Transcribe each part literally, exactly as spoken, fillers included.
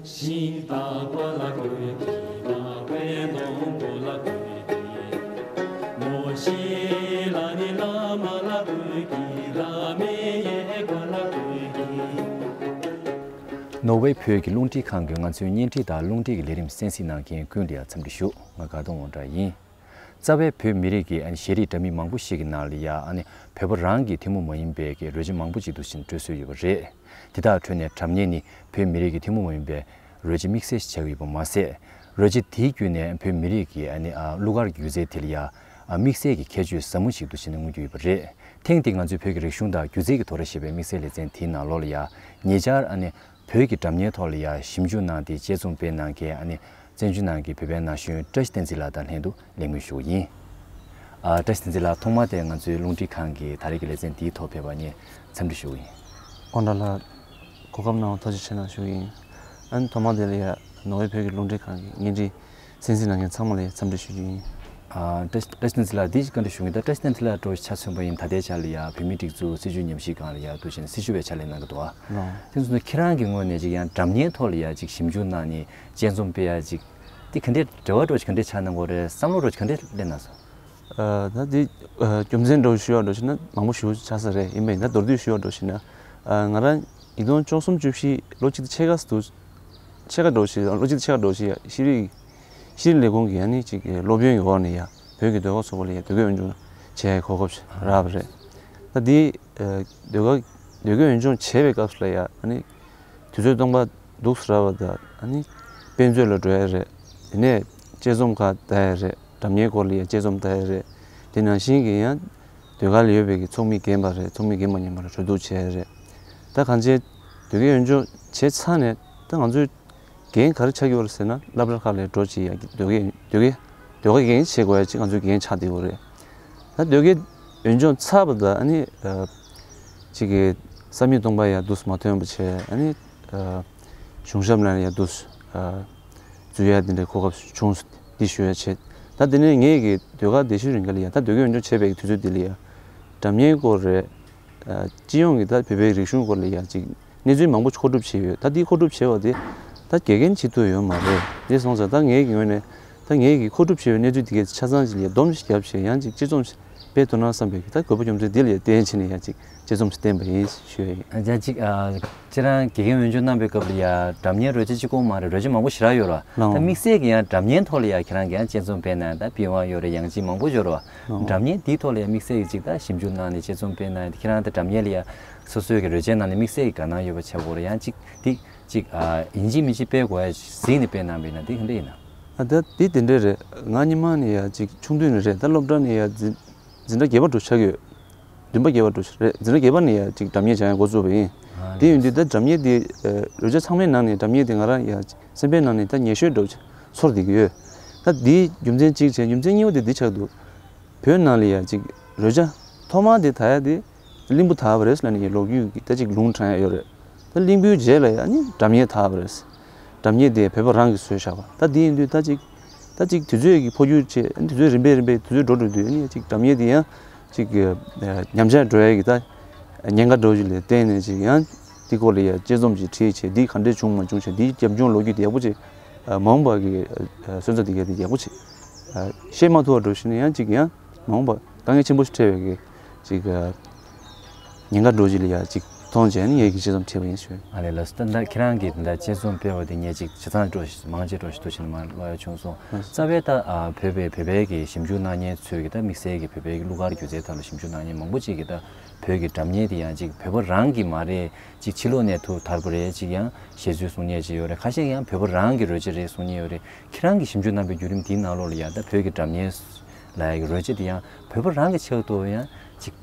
ཤིང་རྟ་བ་ལ་གུས་ཀྱི། ལག་པའི་སྣུམ་བུ་ལ་གུས་ཀྱི། མོ་ཤེ་ལ་ནི་བླ་མ་ལ་གུས་ཀྱི། བླ་མའི་ཡེ་ཀ་ལ་གུས་ཀྱི། ནོར་ཝེ་བོད་ཀྱི་རླུང་འཕྲིན་ཁང་གི་ང་ཚོའི་བརྙན་འཕྲིན་དང་རླུང་འཕྲིན་གྱི་ལས་རིམ་གསན་གཟིགས་གནང་མཁན་ཀུན་ལ་ཡང་འཚམས་འདྲི་ཞུ། ང་དགའ་གདོང་དབང་གྲགས་ཡིན། རྩ་བའི་བོད་མི་རིགས་ཀྱི་ཨ་ནི་ཤེས་རིག་འདྲ་མིན་མང་པོ་ཞིག་གི་ནང་ལ་ཡ་ཨ་ནི་བོད་པ་རང་གི་ཐུན་མོང་མ་ཡིན་པའི་གི་རོལ་ཆ་མང་པོ་ཅིག་འདུག་སེ་སྤྲོད་སྲོལ་ཡོད་པ་རེད། དེ་དག་ཁྲོད་ནས་སྒྲ་སྙན་ནི་བོད་མི་རིགས་ཀྱི་ཐུན་མོང་མ་ཡིན་པའི་རོལ་ཆ་དམིགས་བསལ་ཞིག་ཆགས་ཀྱི་ཡོད་པ་མ་ཟད། རོལ་ཆ་དེའི་བརྒྱུད་ནས་བོད་མི་རིགས་ཀྱི་ཨ་ནི་ཨ་གླུ་གར་སྒྱུ་རྩལ་དེ་ལ་ཡ་ཨ་དམིགས་བསལ་གྱི་ཁྱད་ཆོས་ཟབ་མོ་ཞིག་འདུག་སེ་ནས་མངོན་གྱི་ཡོད་པ་རེད། ཐེངས་འདིའི་ང་ཚོའི་བོད་ཀྱི་རིག་གཞུང་དང་སྒྱུ་རྩལ་གྱི་ཐོག་ལ་ཞེས་པའི་དམིགས་བསལ་ལེ་ཚན་དེའི་ནང་ལོགས་ལ་ཡ་ཉེ་ཆར་ཨ་ནི་བོད་ཀྱི་སྒྲ་སྙན་ཐོག་ལ་ཡ་ཞིབ་འཇུག་གནང་སྟེ་དཔྱད་རྩོམ་སྤེལ་གནང་མཁན་ཨ་ནི་བཙན་བྱོལ་ནང་གི་བོད་པའི་ན་གཞོན་བཀྲ་ཤིས་བསྟན་འཛིན་ལགས་དང་ལྷན་དུ་གླེང་མོལ་ཞུ་གི་ཡིན། ཨ། བཀྲ་ཤིས་བསྟན་འཛིན་ལགས། ཐོག་མར་དེ་ང་ཚོའི་རླུང་འཕྲིན་ཁང་གི་ད་རེས་ཀྱི་ལེ་ཚན་འདིའི་ཐོག་ཕེབས་པར་ངས་འཚམས་འདྲི་ཞུ་གི་ཡིན། དབང་གྲགས་ལགས། གོ་སྐབས་གནང་བ་ཐུགས་རྗེ་ཆེ་གནང་ཞུ་གི་ཡིན། ཨ་ནི་ཐོག་མར་དེ་ལ་ཡ་ནོར་ཝེ་བོད་ཀྱི་རླུང་འཕྲིན་ཁང་གི་བརྙན་འཕྲིན་གསན་གཟིགས་གནང་མཁན་ཚང་མ་ལ་ཡ་འཚམས་འདྲི་ཞུ་རྒྱུ་ཡིན། ཨ། བཀྲ་བཀྲ་ཤིས་བསྟན་འཛིན་ལགས། འདི་བཀའ་འདྲི་ཞུ་གི་ཡིན། ད་བཀྲ་ཤིས་བསྟན་འཛིན་ལགས་འདྲ་བོ་ཆ་མཚོན་པ་ཡིན་ད་ལྟའི་ཆ་ལ་ཡ་བོད་མིའི་སྒྲིག་འཛུགས་སྲིད་བྱུས་ཉམས་ཞིབ་ཁང་ལ་ཡ་འདུག་ཅིང་སྲི་ཞུ་བའི་ཕྱག་ལས་གནང་གི་འདུག་ཨ། ལགས། དེ་ཚོ་ནི་ཁྱེད་རང་གི་ངོས་ནས་ཅིག་ཡང་སྒྲ་སྙན་ཐོག་ལ་ཡ་ཅིག་ཞིབ་འཇུག་གནང་ནས་དཔྱད་རྩོམ་སྤེལ་ཡ་ཅིག་དེ་ག་འདྲའི་འབྲེལ་བ་འདྲ་བོ་ཅིག་ག་འདྲའི་ཆགས་གནང་གི་ཡོད་རེད། བསམ་བློ་འདྲ་བོ་ཅིག་ག་འདྲའི་སླེབས་གནང་སོང་། ཨ། ད་དེ་ཨ་རྒྱུ་མཚན་འདྲ་བོ་ཞུ་བ་འདྲ་བོ་ཞིག་ན་མང་པོ་ཞེ་པོ་ཆགས་ས་རེད། ཡིན་པ་ཡིན་ན་མདོར་བསྡུས་ཞུ་བ་འདྲ་བོ་ཞིག་ན། ཨ། ང་རང་ཉིས་སྟོང་བཅུ་གསུམ་བཅུ་བཞི་ལོ་གཅིག་དང་ཕྱེད་ཀ་ཙམ་འདུག་ཕྱེད་ཀ་འདྲ་བོ་ཞིག་ལོ་གཅིག་དང་ཕྱེད་ཀ་འདྲ་བོ་ཞིག་ཤེས་རིག་ཤེས་རིག་ལས་ཁུངས་ཀྱི་ཨ་ནི་ཅིག་སློབ་ཡོན་གྱི་འོག་ནས་ཡ་བོད་ཀྱི་ཟློས་གར་ཚོགས་པ་ལ་ཡ་ཟློས་གར་འོས་སྦྱོང་བྱས་ཡ་གོ་སྐབས་རག་པ་རེད། ད་དེ་ཨ་ཟློས་གར་ཟློས་གར་འོས་སྦྱོང་བྱས་པའི་སྐབས་སུ་ལ་ཡ་ཨ་ནི་དུས་ཚོད་སྟོང་པ་འདུག་སེ་རག་པ་དང་ཨ་ནི་དཔེ་མཛོད་ལ་འགྲོ་ཡ་རེད། དེ་ནས་དཔྱད་རྩོམ་ཁག་ལྟ་ཡ་རེད། སྒྲ་སྙན་སྐོར་ལ་ཡ་དཔྱད་རྩོམ་ལྟ་ཡ་རེད། དེ་ནང་བཞིན་གྱི་ཡང་ཟློས་གར་ལ་ཡོད་པའི་གི་ཚོགས་མི་རྒན་པ་རེད། ཚོགས་མི་རྒན་པ་རྒན་པ་ལ་གྲོས་བསྡུར་བྱས་ཡ་རེད། ད་གང་ཅི་ཟློས་གར་འོས་སྦྱོང་བྱས་ཚར་ནས་ད་ང་ཚོའི་འགན་ག་རེ་ཆགས་ཀྱི་ཡོད་རེད་ཟེར་ན། སློབ་གྲྭ་ཁག་ལ་འགྲོ་བྱེད་ཡ་ཟློས་གར་ཟློས་གར་ཟློས་གར་འགན་བྱེད་དགོས་ཡ་ཅིག་ང་ཚོའི་འགན་ཆགས་བསྡད་ཡོད་རེད། ད་ཟློས་གར་འོས་སྦྱོང་ཚར་བ་དང་ཨ་ནི་ཨ་ཅིག་གི་ས་མིག་སྟོང་པ་ཡ་འདུག་སེ་མ་ཐོན་པ་བྱས། ཨ་ནི་ཨ་གཞུང་ཞབས་ནང་ལ་ཡ་འདུག་སེ་ཨ་འཛུལ་ཡ་དེ་འདྲའི་གོ་སྐབས་བྱུང་སོང་། འདི་ཞུ་ཡ་བྱས། ད་དེ་ནས་ངས་ཀྱི་ཟློས་གར་དེ་ཤུལ་རིང་ག་ལ་ཡ་ད་ཟློས་གར་འོས་སྦྱོང་བྱས་པའི་དུས་ཚོད་འདི་ལ་ཡ་སྒྲ་སྙན་སྐོར་རེད། ཨ་སྤྱི་ཡོངས་ཀྱི་ད་བོད་པའི་རིག་གཞུང་སྐོར་ལ་ཡ་ཅིག་གནས་ཚུལ་མང་པོ་མཁོ་སྒྲུབ་བྱས་ཡོད། ད་འདི་མཁོ་སྒྲུབ་བྱས་པ་དེ་ད་དགེ་རྒན་བྱེད་ཐུབ་ཡོད་མ་རེད། དེ་སོང་ཙང་ད་ངའི་གི་ངོས་ནས་ད་ངའི་གི་མཁོ་སྒྲུབ་བྱས་པའི་གནས་ཚུལ་དེ་གའི་ཆ་ཚང་ཅིག་ལ་སྡོམ་ཞིག་བརྒྱབ་བྱས་ཡང་ཅིག་དཔྱད་རྩོམ་ཞིག་སྤེལ་ཐུབ་ན་བསམ་པའི་གི་ད་དགོས་པ་རྒྱུ་མཚན་འདི་ལ་ཡ་བརྟེན་བྱས་ནས་ཡ་ཅིག་དཔྱད་རྩོམ་ཞིག་བསྟན་པ་ཡིན་ཞུ་ཡ་ཡིན། ཨ་ཅག་ཅིག་ཨ་ཁྱེད་རང་དགེ་རྒན་འོས་སྦྱོང་གནང་པའི་སྐབས་ལ་ཡ་སྒྲ་སྙན་རོལ་ཆ་གཅིག་པོ་མ་རེད། རོལ་ཆ་མང་པོ་ཞེ་དྲག་ཡོད་ར། ལགས། ད་དམིགས་བསལ་གྱི་ཡང་སྒྲ་སྙན་ཐོག་ལ་ཡ་ཁྱེད་རང་གི་ཡང་དཔྱད་རྩོམ་སྤེལ་གནང་ཡ་ད་པི་ཝང་ཡོད་རེད། ཡང་ཅིག་མང་པོ་ཡོད་ར། ལགས། སྒྲ་སྙན་འདིའི་ཐོག་ལ་ཡ་དམིགས་བསལ་གྱི་ཅིག་ད་ཞིབ་འཇུག་གནང་ནས་དཔྱད་རྩོམ་སྤེལ་གནང་ཡ་དེ་ཁྱེད་རང་ད་སྒྲ་སྙན་ལ་ཡ་སོ་སོའི་གི་རོལ་ཆའི་ནང་ནས་དམིགས་བསལ་གྱི་དགའ་སྣང་ཡོད་པ་ཆགས་ཀྱི་ཡོད་ར། ཡང་ཅིག་འདི་ཅིག་ཨ་ཡིན་གཅིག་མིན་གཅིག་སྤེལ་དགོས་ཡ་གཟིགས་ནས་སྤེལ་གནང་བ་ཡིན་ན་འདི་ག་འདྲ་ཡིན་ན། ཨ་ད་འདི་དེ་འདྲ་རེད། ང་སྔོན་མ་ནས་ཡ་ཅིག་ཆུང་དུས་ནས་རེད། ད་སློབ་གྲྭ་ནས་ཡ་འཛིན་འཛིན་གྲྭ་བརྒྱད་པ་འགྲོ་ཆགས་ཡོད། བདུན་པ་བརྒྱད་པ་འགྲོ་རེད། འཛིན་གྲྭ་བརྒྱད་པ་ནས་ཡ་ཅིག་སྒྲ་སྙན་སྦྱང་ཡ་འགོ་བཙུགས་པ་ཡིན། ཨ་དེ་ཡིན་དུས་ད་སྒྲ་སྙན་དེ་ཨ་རོལ་ཆ་ཚང་མའི་ནང་ནས་སྒྲ་སྙན་དེ་ང་རང་ཡ་སེམས་པའི་ནང་ནས་ད་ཉེ་ཤོས་འདྲ་བོ་ཚོར་བསྡད་ཀྱི་ཡོད། ད་འདིའི་རྒྱུ་མཚན་གཅིག་བྱས། རྒྱུ་མཚན་གཉིས་པ་དེ་འདི་ཆགས་འདུག་བོད་ནང་ལ་ཡ་ཅིག་རོལ་ཆ་ཐོག་མར་དེ་དར་ཡ་དེ་གླིང་བུ་དར་བ་རེད་ལབ་ནས་ཡ་ལོ་རྒྱུས་ཀྱི་ད་ཅིག་ལུང་དྲངས་ཡ་ཡོད་རེད། ད་གླིང་བུའི་རྗེས་ལ་ཡ་ནི་སྒྲ་སྙན་དར་བ་རེད། སྒྲ་སྙན་དེ་བོད་པ་རང་གིས་བཟོས་བཞག་པ། ད་དེ་ཡིན་དུས་ད་ཅིག་ད་ཅིག་དུས་ཚོད་ཀྱི་འཕོ་འགྱུར་བྱས། དུས་ཚོད་རིམ་པས་རིམ་པས་དུས་ཚོད་འགྲོ་འགྲོ་དུས་ཨ་ནི་ཅིག་སྒྲ་སྙན་དེ་ཡང་ཅིག་ཉམས་ཆག་འགྲོ་ཡ་གི་ད་ཉེན་ཁ་འགྲོ་ཞིག་ལ་བརྟེན་ནས་ཅིག་ཡང་འདི་སྐོར་ལ་ཡ་དཔྱད་རྩོམ་ཅིག་བྲིས་བྱས། འདི་ག་འདྲས་བྱུང་མ་བྱུང་བྱས། འདིའི་རྒྱབ་ལྗོངས་ལོ་རྒྱུས་དེ་ཡག་པོ་ཅིག་མ་འོངས་པ་གི་སོན་རྩ་དེ་ག་དེ་ཡག་པོ་ཅིག་ཤེས་མ་ཐུབ་པ་འགྲོ་ཞིག་ནས་ཡང་ཅིག་ཡང་མ་འོངས་པ་དཀའ་ངལ་ཆེན་པོ་ཞིག་འཕྲད་པའི་གི་ཅིག་ཉེན་ཁ་འགྲོ་གཞི་ལ་ཡ་ཅིག་མཐོང་བྱས་ནས་ངས་ཀྱི་དཔྱད་རྩོམ་བྲིས་པ་ཡིན་ཞུ། ཨ་ལས། ལགས་སོ། ད་ལྟ་ཁྱེད་རང་གིས་ད་ལྟ་དཔྱད་རྩོམ་སྤེལ་བ་དེ་ངས་ཅིག་ཆ་ཚང་འགྲོ་ཞིག་མང་ཆེ་འགྲོ་ཞིག་ཐུགས་ཆེན་མ་ལ་ཡ་བྱུང་སོང་། ལགས། རྩ་བའི་ད་ཨ་བོད་པའི་བོད་པའི་གི་ཞིབ་འཇུག་གནང་མཁན་ཚོས་ཀྱི་ད་དམིགས་བསལ་གྱི་བོད་པའི་གི་གླུ་གར་སྒྱུ་རྩལ་ཐོག་ལ་ཞིབ་འཇུག་གནང་མཁན་མང་པོ་ཅིག་གིས་ད་བོད་ཀྱི་སྒྲ་སྙན་དེ་ཡང་ཅིག་བོད་པ་རང་གི་མ་རེད། ཅིག་ཕྱི་ལོགས་ནས་ཐུག་དར་བ་རེད། ཅིག་ཡང་བཤད་ཚུལ་གསུང་མཁན་ཅིག་ཡོད་རེད། ཁ་ཤས་ཡང་བོད་པ་རང་གི་རོལ་ཆ་རེད་གསུང་མཁན་ཡོད་རེད། ཁྱེད་རང་གིས་ཞིབ་འཇུག་གནང་པའི་བརྒྱུད་རིམ་དེའི་ནང་ལོགས་ལ་ཡ་ད་བོད་ཀྱི་སྒྲ་སྙན་ལབ་ཡ་གི་རོལ་ཆ་དེ་ཡང་བོད་པ་རང་གི་ཆགས་ཐུབ་ཡང་ཅིག་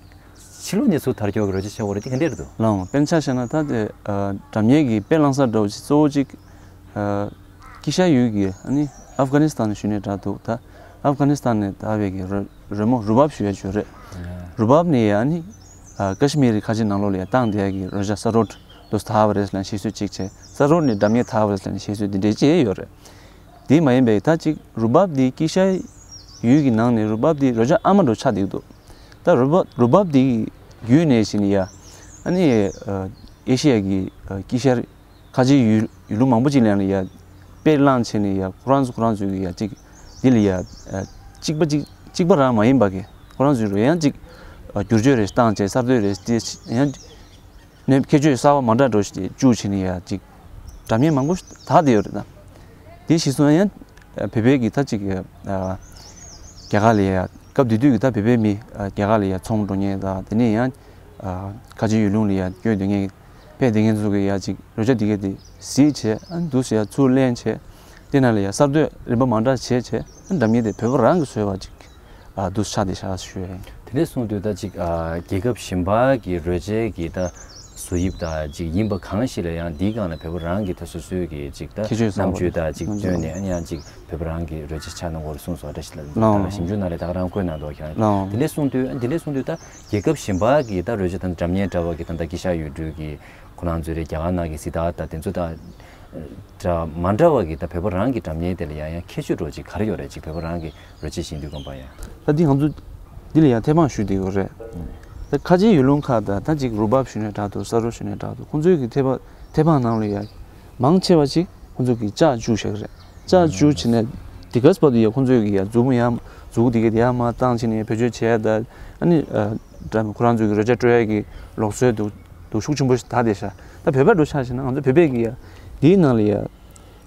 ཕྱི་ལོགས་ནས་ཚུར་དར་ཀྱོག་གི་རོལ་ཆ་ཆགས་པ་རེད། དེ་ག་འདྲས་རེད་འདུག་ལགས་འོང་། དཔེར་ན་ཆ་བཞག་ན་ད་དེ་ཨ་སྒྲ་སྙན་གྱི་དཔེ་བླངས་ས་འདྲ་བོ་ཅིག་གཙོ་བོ་ཅིག་ཨ་དཀྱིལ་ཤར་ཡུལ་གྱི་ཨ་ནི་ཨབ་གྷ་ནི་སི་ཐན་ཞུས་ནས་དྲག་འདུག་ད་ཨབ་གྷ་ནི་སི་ཐན་ནས་དར་བའི་གི་རོལ་རོལ་མོ་རུ་བབ་ཞུ་ཡ་ཅིག་ཡོད་རེད། རུ་བབ་ནས་ཨ་ནི་ཨ་ཀ་ཤི་མིར་ཁ་ཆེ་ནང་ལོགས་ལ་ཡ་བཏང་བསྡད་ཡ་གི་རོལ་ཆ་ས་རོད། དུ་དར་བ་རེད་ལབ་བཤད་སྲོལ་གཅིག་བྱས། ས་རོ་ནས་སྒྲ་སྙན་དར་བ་རེད་ལབ་བཤད་སྲོལ་འདི་འདྲའི་ཅིག་ཡོད་རེད། དེ་མ་ཡིན་པའི་ད་ཅིག་རུ་བབ་འདི་དཀྱིལ་ཤར་ཡུལ་གྱི་ནང་ནས་རུ་བབ་འདི་རོལ་ཆ་ཨ་མ་འདྲ་ཆགས་བསྡད་འདུག་ད་རུ་བབ་རུ་བབ་འདི་བརྒྱུད་ནས་བྱས་ནས་ཡ། ཨ་ནི་ཨེ་ཤེ་ཡ་གི་དཀྱིལ་ཤར་ཁ་ཆེའི་ཡུལ་ཡུལ་ལུང་མང་པོ་ཅིག་ལ་ཡང་ལ་ཡ་དཔེ་བླངས་བྱས་ནས་ཡ་ཁོ་རང་ཚོ་ཁོ་རང་ཚོའི་གི་ཡ་གཅིག་འདི་ལ་ཡ་གཅིག་པ་གཅིག་གཅིག་པ་རང་མ་ཡིན་པ་གི་ཁོ་རང་ཚོའི་རུ་ཡང་གཅིག་བསྒྱུར་བཅོས་རེ་བཏང་བྱས་གསར་གཏོད་རེ་དེ་ཡང་ནས་ཁྱད་ཆོས་གསར་པ་མ་འདྲ་འགྲོ་ཞིག་བཅུག་བྱས་ནས་ཡ་གཅིག་སྒྲ་སྙན་མང་པོ་ཞིག་དར་བསྡད་ཡོད་རེད་ད། དེ་གཞི་བཟུང་ཡང་བོད་པའི་གི་ད་གཅིག་རྒྱ་གར་ལ་ཡ་སྐབས་དེ་དུས་ཀྱི་ད་བོད་པའི་མི་རྒྱ་གར་ལ་ཡ་ཚོང་འགྲོ་མཁན་དང་དེ་ནས་ཡང་ཁ་ཆེའི་ཡུལ་ལུང་ལ་ཡ་བསྐྱོད་སྡོད་མཁན་ཕེབས་བསྡད་མཁན་ཚོ་གི་ཡ་ཅིག་རོལ་ཆ་འདི་གས་དེ་གཟིགས་བྱས། ཨ་འདུག་སེ་ཡ་ཚུར་ལེན་བྱས། དེ་ནང་ལ་ཡ་གསར་གཏོད་རིམ་པ་མ་འདྲ་བྱས་བྱས། ཨ་འདྲ་མཉམ་དེ་བོད་པ་རང་གིས་བཟོས་པ་ཅིག་ཨ་འདུག་སེ་ཆགས་བསྡད་ཤག་ཞུ་ཡ་ཡིན། དེ་འདྲ་གསུངས་དུས་ད་ཅིག་ཨ་རྒྱལ་ཁབ་གཞན་པ་གི་རོལ་ཆའི་གི་ད་བཟོ་དབྱིབས་ད་ཅིག་ཡིན་པ་གང་ཞིག་ལ་ཡང་འདིའི་སྒང་ལ་བོད་པ་རང་གི་ད་སོ་སོའི་གི་ཅིག་ད་ཁྱད་ཆོས་གསར་པ་རྣམ་དཔྱོད་ད་ཅིག་བཏོན་ནས། ཨ་ནི་ཡང་ཅིག་བོད་པ་རང་གི་རོལ་ཆ་ཆགས་གནང་སྐོར་གསུངས་སོང་། བཀྲ་ཤིས་ལགས་ལའོ། ད་ཞིབ་འཇུག་ནང་ལ་ད་ག་རང་བཀོད་གནང་འདུག་ཁྱེད་རང་། ལའོ། དེ་འདྲ་གསུངས་དུས་དེ་འདྲ་གསུངས་དུས་ད་རྒྱལ་ཁབ་གཞན་པ་གི་ད་རོལ་ཆ་དང་སྒྲ་སྙན་འདྲ་བ་གི་ད་ད་དཀྱིལ་ཤར་ཡུལ་གྲུ་གི་ཁོ་རང་ཚོའི་རེད། རྒྱ་གར་ནང་གི་སི་ཏཱ་ད་དེ་ཚོ་ད་འདྲ་མ་འདྲ་བ་གི་ད་བོད་པ་རང་གི་སྒྲ་སྙན་དེ་ལ་ཡང་ཡང་ཁྱད་ཆོས་འདྲ་ཅིག་ག་རེ་ཡོད་རེད། ཅིག་བོད་པ་རང་གི་རོལ་ཆ་ཤེས་དུས་སྒང་པ་ཡང་། ད་འདི་ང་ཚོ་འདི་ལ་ཡང་ཐེ་བང་ཞུ་བསྡད་ཡོད་རེད། ད་ཁ་ཆེའི་ཡུལ་ལུང་ཁག་ད་ད་ཅིག་རུ་བབ་ཞུས་ནའི་འདྲ་འདུག་ས་རོ་ཞུས་ནའི་འདྲ་འདུག་ཁོང་ཚོའི་གི་ཐེ་བ་ཐེ་བང་ནང་ལ་ཡང་མང་ཆེ་བ་ཅིག་ཁོང་ཚོ་གི་ལྕགས་བཅུག་བཞག་གི་རེད། ལྕགས་བཅུག་བྱས་ནས་དེ་ག་བར་དུ་ཡ་ཁོང་ཚོས་ཀྱི་ཡ་མཛུབ་མོ་ཡ་མཛུབ་གུ་དེ་ག་དེ་ཡ་མ་བཏང་བྱས་ནས་བེད་སྤྱོད་བྱས་ད། ཨ་ནི་ཨ་ཁོ་རང་ཚོས་ཀྱི་རོལ་ཆ་སྤྲོད་ཡ་གི་ལུགས་སྲོལ་འདུག་འདུག་ཤུགས་ཆེན་པོ་ཞིག་དར་བསྡད་ཤག་ད་བོད་པ་འདྲ་ཆགས་བྱས་ན་ང་ཚོ་བོད་པས་ཀྱི་ཡ་དེའི་ནང་ལ་ཡ་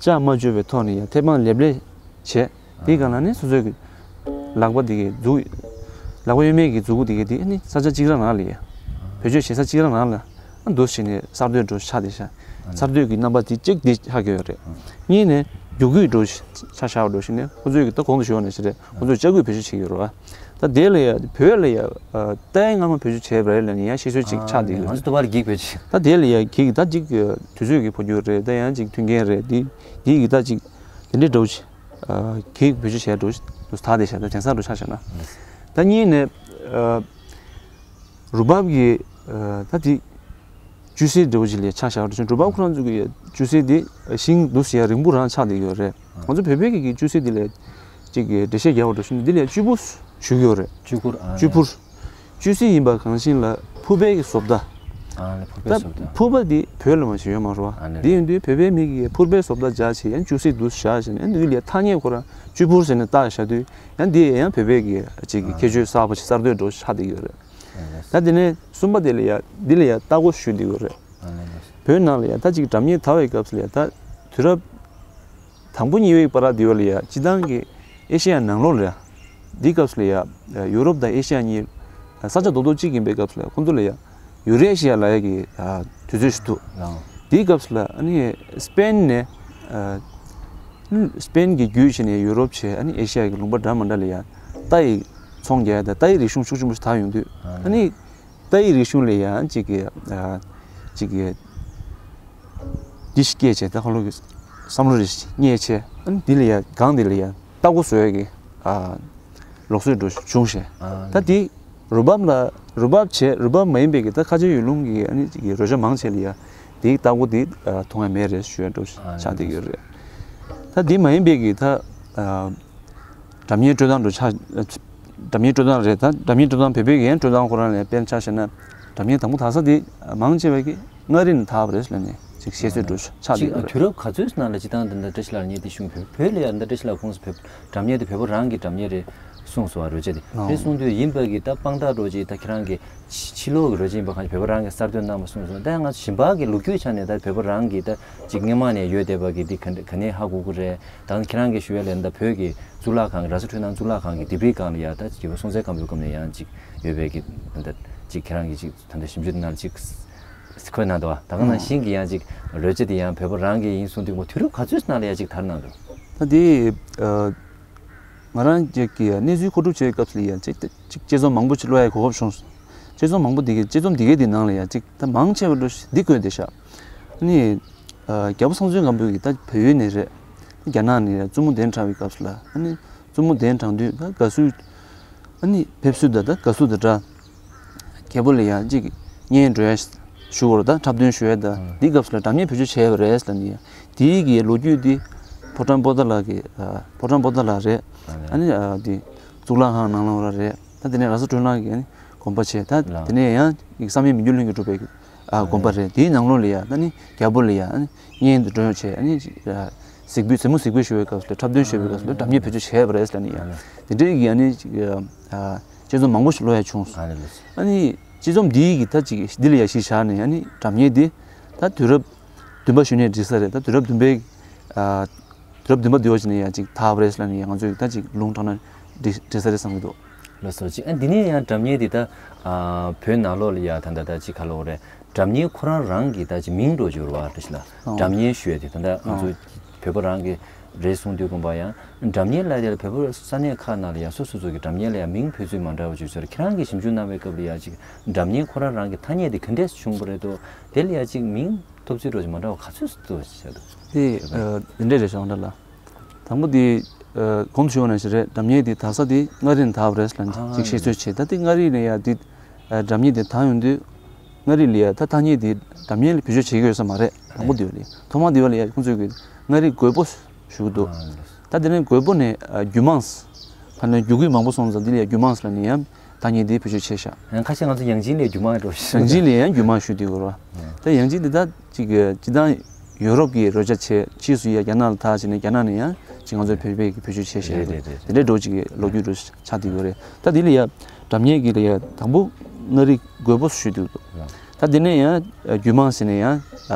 ལྕགས་མ་བཅུག་པའི་ཐོག་ནས་ཡ་ཐེ་བང་ལེབ་ལེབ་བྱས། དེའི་སྒང་ལ་ནི་སོ་སོའི་གི་ལག་པ་དེ་གའི་མཛུབ། ལག་པ་གཡོན་མའི་གི་མཛུབ་གུ་དེ་གའི་དེ་ནི་ས་ཆ་གཅིག་རང་ནང་ལ་ཡ། བེད་སྤྱོད་བྱེད་ས་གཅིག་རང་ནང་ལ། ཨ་འདུག་བྱས་ནས་གསར་གཏོད་འགྲོ་ཆགས་བསྡད་ཤག་གསར་གཏོད་ཀྱི་རྣམ་པ་དེ་གཅིག་དེ་ཆགས་ཀྱི་ཡོད་རེད། གཉིས་ནས་རྒྱུག་ཁུལ་འགྲོ་ཆ་བཞག་འགྲོ་བཞིན་ནས་ཁོ་ཚོས་ཀྱི་ད་གོང་དུ་ཞུས་པ་ནང་བཞིན་རེད། ཁོ་ཚོས་ལྕགས་སྐུད་བེད་སྤྱོད་བྱེད་ཀྱི་ཡོད་རེད་བ། ད་དེ་ལ་ཡ་བོད་ལ་ཡ་ད་ཡ་སྔ་མ་བེད་སྤྱོད་བྱས་པ་རེད་ལབ་ནས་ཡ་བཤད་སྲོལ་ཅིག་ཆགས་བསྡད་ཀྱི་ཡོད་རེད། ང་ཚོ་ད་བར་གིག་བེད་སྤྱོད། ད་དེ་ལ་ཡ་གིག་ད་ཅིག་དུས་ཚོད་ཀྱི་འཕོ་འགྱུར་རེད། ད་ཡང་ཅིག་མཐུན་རྐྱེན་རེད། དེ་དེ་ཡི་ད་ཅིག་དེ་འདྲའི་འགྲོ་ཆེ། གིག་བེད་སྤྱོད་བྱས་འགྲོ་དུ་ད་དེ་བྱས་ད་དེང་སང་འགྲོ་ཆགས་བྱས་ན། ད་གཉིས་ནས་རུ་བབ་ཀྱི་ད་དེ་ཅུ་སི་འདྲ་བོ་ཅིག་ལས་ཆ་བཞག་འགྲོ་ཆེ། རུ་བབ་ཁོ་རང་ཚོ་གི་ཅུ་སི་དེ་ཤིང་འདུག་ཟེར་ཡ་རིང་པོ་རང་ཆགས་བསྡད་ཡོད་རེད། ང་ཚོ་བོད་པའི་གི་ཅུ་སི་དེ་ལས་ཅིག་འགྲེལ་བཤད་རྒྱག་པ་འགྲོ་ཆེ་ན་དེ་ལས་བཅུ་པོ་ཞུ་གི་ཡོད་རེད། བཅུ་པོ་ར། བཅུ་པོ། ཅུ་སི་ཡིན་པ་གང་ཞིག་ལ་ཕུར་པའི་གི་བཟོ་ལྟ། ཨ་ནི་ཕུར་པའི་ད་བཟོ་ལྟ། ཕུར་པ་འདི་བོད་ལ་མ་ཞིག་ཡོད་མ་རེད་བ། ཨ་ནི་འདི་ཡིན་དུས་བོད་པའི་མི་གིས་ཕུར་པའི་བཟོ་ལྟ་སྦྱར་བྱས་ཡང་ཅུ་སི་འདུག་བཞག་བྱས་ནས་འདི་ལ་ཐ་སྙད་ཁོ་རང་བཅུ་ཕུར་ཟེར་ནས་བཏགས་བཞག་དུས་ཡང་འདི་ཡང་བོད་པའི་གི་ཅིག་གི་ཁྱད་ཆོས་གསར་པ་ཞིག་གསར་གཏོད་འགྲོ་ཆགས་བསྡད་ཡོད་རེད། ཨ་ནི་ད་དེ་ནས་གསུམ་པ་དེ་ལ་ཡ་འདི་ལ་ཡ་ལྟ་སྒོ་ཞུ་བསྡད་ཡོད་རེད། ཨ་ནི་བོད་ནང་ལ་ཡ་ད་ཅིག་སྒྲ་སྙན་དར་བའི་སྐབས་སུ་ལ་ཡ་ད་དུས་རབས། དང་པོ་གཉིས་པའི་བར་དེ་བ་ལ་ཡ་སྤྱི་བཏང་གི་ཨེ་ཤེ་ཡ་ནང་ལོགས་ལ་ཡ། འདི་སྐབས་སུ་ལ་ཡ་ཡུ་རོབ་དང་ཨེ་ཤེ་ཡ་གཉིས་ས་ཆ་རྡོག་རྡོག་གཅིག་ཡིན་པའི་སྐབས་སུ་ལ་ཡ་ཁོང་ཚོ་ལ་ཡ་ཡུ་རེ་ཤི་ཡ་ལབ་ཡ་གི་དུས་ཚོད་ཞིག་འདུག་ལའོ། འདིའི་སྐབས་སུ་ལ་ཨ་ནི་སི་པེན་ནས་སི་པེན་གྱི་བརྒྱུད་བྱས་ནས་ཡུ་རོབ་བྱས། ཨ་ནི་ཨེ་ཤེ་ཡ་གི་ལུང་པ་འདྲ་མི་འདྲ་ལ་ཡ་རྟ་ཡི་ཚོང་རྒྱག་ཡ་དང་རྟ་ཡི་རིག་གཞུང་ཤུགས་ཆེན་པོ་ཞིག་དར་ཡོང་དུས་ཨ་ནི། རྟ་ཡི་རིག་གཞུང་ལ་ཡང་ཅིག་གི་ཨ་ཅིག་གི་འདི་ཞིག་སྐྱེས་བྱས་ད་ཁོ་ལོ་གི་བསམ་བློ་རེ་ཞིག་རྙེད་བྱས། ཨ་ནི་འདི་ལ་ཡང་སྒང་འདི་ལ་ཡང་ལྟ་སྒོ་བཟོ་ཡ་གི་ཨ་ལུགས་སྲོལ་འགྲོ་བྱུང་ཞེས། ཨ་ད་འདི་རུ་བབ་ལ་རུ་བབ་བྱས་རུ་བབ་མ་ཡིན་པའི་གི་ད་ཁ་ཆེ་ཡུལ་ལུང་གི་ཨ་ནི་ཅིག་གི་རོལ་ཆ་མང་ཆེ་ལ་ཡང་འདིའི་ལྟ་སྒོ་འདི་ཨ་མཐོང་ཡ་མེད་རེད་ཞུ་ཡ་འགྲོ་ཨ་ཆགས་བསྡད་ཡོད་རེད། ད་འདི་མ་ཡིན་པའི་གི་ད་ཨ། སྒྲ་སྙན་དཀྲོལ་སྟངས་འགྲོ་ཆ། སྒྲ་སྙན་དཀྲོལ་སྟངས་རེད་ད། སྒྲ་སྙན་དཀྲོལ་སྟངས་བོད་པའི་ཡན་དཀྲོལ་སྟངས་ཁོ་རང་ལ་དཔེར་ཆ་བཞག་ན། སྒྲ་སྙན་དང་པོ་དར་ས་དེ་མང་ཆེ་བ་གི་མངའ་རིས་ནས་དར་བ་རེད་ལབ་ནས་ཅིག་བཤད་ཚོད་འགྲོ་ཆགས་ཅིག་བསྡད་ཡོད་རེད། དུས་རབས་ག་ཚོད་ནང་ལ་སྤྱི་བཏང་འདི་འདྲ་བཀྲ་ཤིས་ལགས་ངས་འདི་གསུངས་བོད་བོད་ལ་ཡང་འདི་འདྲ་བཀྲ་ཤིས་ལགས་ཁོང་ཚོ་བོད་སྒྲ་སྙན་དེ་བོད་པ་རང་གི་སྒྲ་སྙན་རེད་གསུངས་སོང་བ་རོལ་ཆ་དེ་ཨོ། རེད་གསུངས་དུས་ཡིན་པ་གི་ད་དཔང་རྟགས་འགྲོ་ཅིག་ད་ཁྱེད་རང་གི་ཕྱི་ཕྱི་ལོགས་ཀྱི་རོལ་ཆ་ཡིན་པ་གང་ཞིག་བོད་པ་རང་གིས་གསར་གཏོད་གནང་བ་གསུངས་སོང་། ད་ང་ཚོ་ཞིང་པ་གི་ལོ་རྒྱུས་ཆ་ནས་ད་བོད་པ་རང་གིས་ད་ཅིག་སྔོན་མ་ནས་ཡོད་བསྡད་པ་གི་འདི་ག་འདྲ་ག་ནས་ཧ་གོ་གི་རེད། ད་ཁྱེད་རང་གིས་ཞུ་ཡ་ལས་ད་བོད་ཀྱི་གཙུག་ལག་ཁང་གི་ར་ས་འཕྲུལ་སྣང་གཙུག་ལག་ཁང་གི་ལྡེབས་རིས་སྒང་ལ་ཡ་ད་ཅིག་སྲོང་བཙན་སྒམ་པོའི་སྐབས་ནས་ཡང་ཅིག་ཡོད་པའི་གི་ད་ཅིག་ཁྱེད་རང་གིས་ཅིག་ད་ལྟ་ཞིབ་འཇུག་ནང་ཅིག་འཁོད་གནང་འདུག་ད་ག་ནང་བཞིན་གྱི་ཡང་ཅིག་རོལ་ཆ་དེ་ཡང་བོད་པ་རང་གི་ཡིན་གསུངས་དུས་མོ་དུས་རབས་ག་ཚོད་ནང་ལ་ཡ་ཅིག་དར་གནང་འདུག་ད་དེ་ང་རང་ཅིག་གི་གནས་ཚུལ་མཁོ་སྒྲུབ་བྱེད་སྐབས་སུ་ལ་ཡང་ཅིག་ཅིག་དཔྱད་རྩོམ་མང་པོ་ཅིག་ཀློག་ཡ་གོ་སྐབས་བྱུང་སོང་། དཔྱད་རྩོམ་མང་པོ་འདི་གའི་དཔྱད་རྩོམ་འདི་གའི་འདི་ནང་ལ་ཡང་ཅིག་ད་མང་ཆེ་བ་འགྲོ་འདི་བཀོད་བསྡད་ཤག་ཨ་ནི་རྒྱལ་པོ་སངས་ཚོན་སྒམ་པོ་གི་ད་བལ་ཡུལ་ནས་རེད། རྒྱ་ནག་ནས་རེད། བཙུན་མོ་གདན་དྲངས་པའི་སྐབས་སུ་ལ་ཨ་ནི་བཙུན་མོ་གདན་དྲངས་དུས་ད་དགའ་བསུ་ཨ་ནི་ཕེབས་བསུ་ད་ད་དགའ་བསུ་དང་འདྲ། རྒྱལ་པོ་ལ་ཡང་ཅིག་སྙན་སྒྲོན་ཡ་ ཞུ་བར་ད་འཁྲབ་སྟོན་ཞུ་ཡས་ད་འདི་སྐབས་སུ་ལ་སྒྲ་སྙན་བེད་སྤྱོད་བྱས་པ་རེད་ལབ་ནི་ཡ། དེའི་གི་ལོ་རྒྱུས་འདི་ཕོ་བྲང་པོ་ཏཱ་ལ་གི་ཕོ་བྲང་པོ་ཏཱ་ལ་རེད། ཨ་ནི་འདི་གཙུག་ལག་ཁང་ནང་ལོགས་ལ་རེད། ད་དེ་ནས་ར་ས་སྒྲོལ་ལྷ་གི་ཨ་ནི་དགོན་པ་བྱས། ད་དེ་ནས་ཡང་བསམ་ཡས་མི་འགྱུར་ལྷུན་གྱིས་གྲུབ་པའི་དགོན་པ་རེད། དེའི་ནང་ལོགས་ལ་ཡ་ད་ནི་རྒྱལ་པོ་ལ་ཡ་ཨ་ནི་སྙན་དུ་སྒྲོན་བྱས། ཨ་ནི་གཟིགས་འབུལ་གཟིགས་མོ་གཟིགས་འབུལ་ཞུ་བའི་སྐབས་སུ་འཁྲབ་སྟོན་ཞུ་བའི་སྐབས་སུ་སྒྲ་སྙན་བེད་སྤྱོད་བྱས་པ་རེད་ལབ་ནི་ཡ། དེ་འདྲའི་གི་ཨ་ནི་དཔྱད་རྩོམ་མང་པོ་ཞིག་ཀློག་ཡ་བྱུང་སོང་། ཨ་ནི་དཔྱད་རྩོམ་འདིའི་གི་ད་ཅིག་འདི་ལ་ཡ་གཞི་བཞག་ནས་ཨ་ནི་སྒྲ་སྙན་འདི་ད་དུས་རབས་བདུན་པ་གཞུག་ནས་བྲིས་ས་རེད། ད་དུས་རབས་བདུན་པའི་ཨ་དུས་རབས་བདུན་པ་འདི་བ་ཞིག་ནས་ཡ་ཅིག་དར་བ་རེད་ལབ་ནས་ཡ་ང་ཚོས་ད་ཅིག་ལུང་དྲངས་ན་འགྲིག་འགྲིག་ས་རེད་བསམ་གྱི་འདུག་ལགས་སོ། ཅིག་ཨ་འདི་ནས་ཡང་སྒྲ་སྙན་འདི་ད་ཨ་བོད་ནང་ལོགས་ལ་ཡ་ད་ད་ད་ཅིག་ག་ལབ་དགོས་རེད། སྒྲ་སྙན་ཁོ་རང་རང་གི་ད་ཅིག་མིང་འདྲ་བོ་ཅིག་ཡོད་རེད་བ། དེ་ཞིག་ལ་ཨོ། སྒྲ་སྙན་ཞུ་ཡ་དེ་ད་ད་ང་ཚོ་ཨོ། བོད་པ་རང་གི་རེད་གསུང་དུས་དགོངས་པ་ཡང་སྒྲ་སྙན་ལབ་ཡ་དེ་ལ་བོད་པ་ས་གནས་ཁག་ནང་ལ་ཡ་སོ་སོ་སོ་གི་སྒྲ་སྙན་ལ་ཡ་མིང་འབོད་ཚུལ་མ་འདྲ་བ་ཅིག་ཡོད་ས་རེད། ཁྱེད་རང་གིས་ཞིབ་འཇུག་གནང་བའི་སྐབས་ལ་ཡ་ཅིག་སྒྲ་སྙན་ཁོ་རང་རང་གི་ཐ་སྙད་དེ་ག་འདྲས་བྱུང་བ་རེད་དོ། དེ་ལ་ཡ་ཅིག་མིང་ཐོབ་ཚུལ་འདྲ་བོ་ཅིག་མ་འདྲ་བ་ག་ཚོད་ཅིག་འདུག་བྱས་འདུག་དེ་ཨ་འདི་འདྲས་རེད་ཤག་འདྲ་ལ། དང་པོ་དེ་ཨ་གོང་དུ་ཞུས་པ་ནང་བཞིན་རེད། སྒྲ་སྙན་དེ་དར་ས་དེ་མངའ་རིས་ནས་དར་བ་རེད་ལབ་ཅིག་བཤད་སྲོལ་བྱས། ད་དེ་མངའ་རིས་ནས་ཡ་དེ་ཨ་སྒྲ་སྙན་དེ་དར་ཡོང་དུས་མངའ་རིས་ལ་ཡ་ད་ཐ་སྙད་དེ་སྒྲ་སྙན་ལ་བེད་སྤྱོད་བྱེད་ཀྱི་ཡོད་ས་མ་རེད། དང་པོ་དེ་བ་ལ་ཡ། ཐོག་མ་དེ་བ་ལ་ཡ་ཁོང་ཚོས་གི་མངའ་རིས་རྒོད་པོ་ཞུ་གི་འདུག་ད་དེ་ནས་རྒོད་པོ་ནས་ཨ་རྒྱུད་མངས། ཕ་ནས་རྒྱུད་སྐུད་མང་པོ་སོང་ཙང་དེ་ལ་ཡ་རྒྱུད་མངས་ལབ་ནས་ཡ་ཐ་སྙད་དེ་བེད་སྤྱོད་བྱས་ཤག་ཡང་ཁ་ཤས་ང་ཚོ་ཡང་ཅིན་ལས་རྒྱུད་མངས་འགྲོ་ཞིག་ཡང་ཅིན་ལས་ཡང་རྒྱུད་མངས་ཞུ་དེ་གོ་ར། ད་ཡང་ཅིན་དེ་ད་ཅིག་སྤྱི་བཏང་ཡོ་རོབ་ཀྱི་རོལ་ཆ་བྱས། ཕྱིས་སུ་ཡ་རྒྱ་ནག་ལ་དར་བྱས་ནས་རྒྱ་ནག་ནས་ཡང་ཅིག་ང་ཚོའི་བོད་པས་ཀྱི་བེད་སྤྱོད་བྱས་ཤག་རེད་རེད་རེད། དེ་འདྲའི་འགྲོ་ཅིག་གི་ལོ་རྒྱུས་འགྲོ་ཆགས་དེ་གོ་རེད། ད་དེ་ལ་ཡ་སྒྲ་སྙན་གྱི་ལ་ཡ་དང་པོ་མངའ་རིས་རྒོད་པོ་ཞུ་དེ་འདུག་ད་དེ་ནས་ཡང་རྒྱུད་མངས་ཟེར་ནས་ཡང་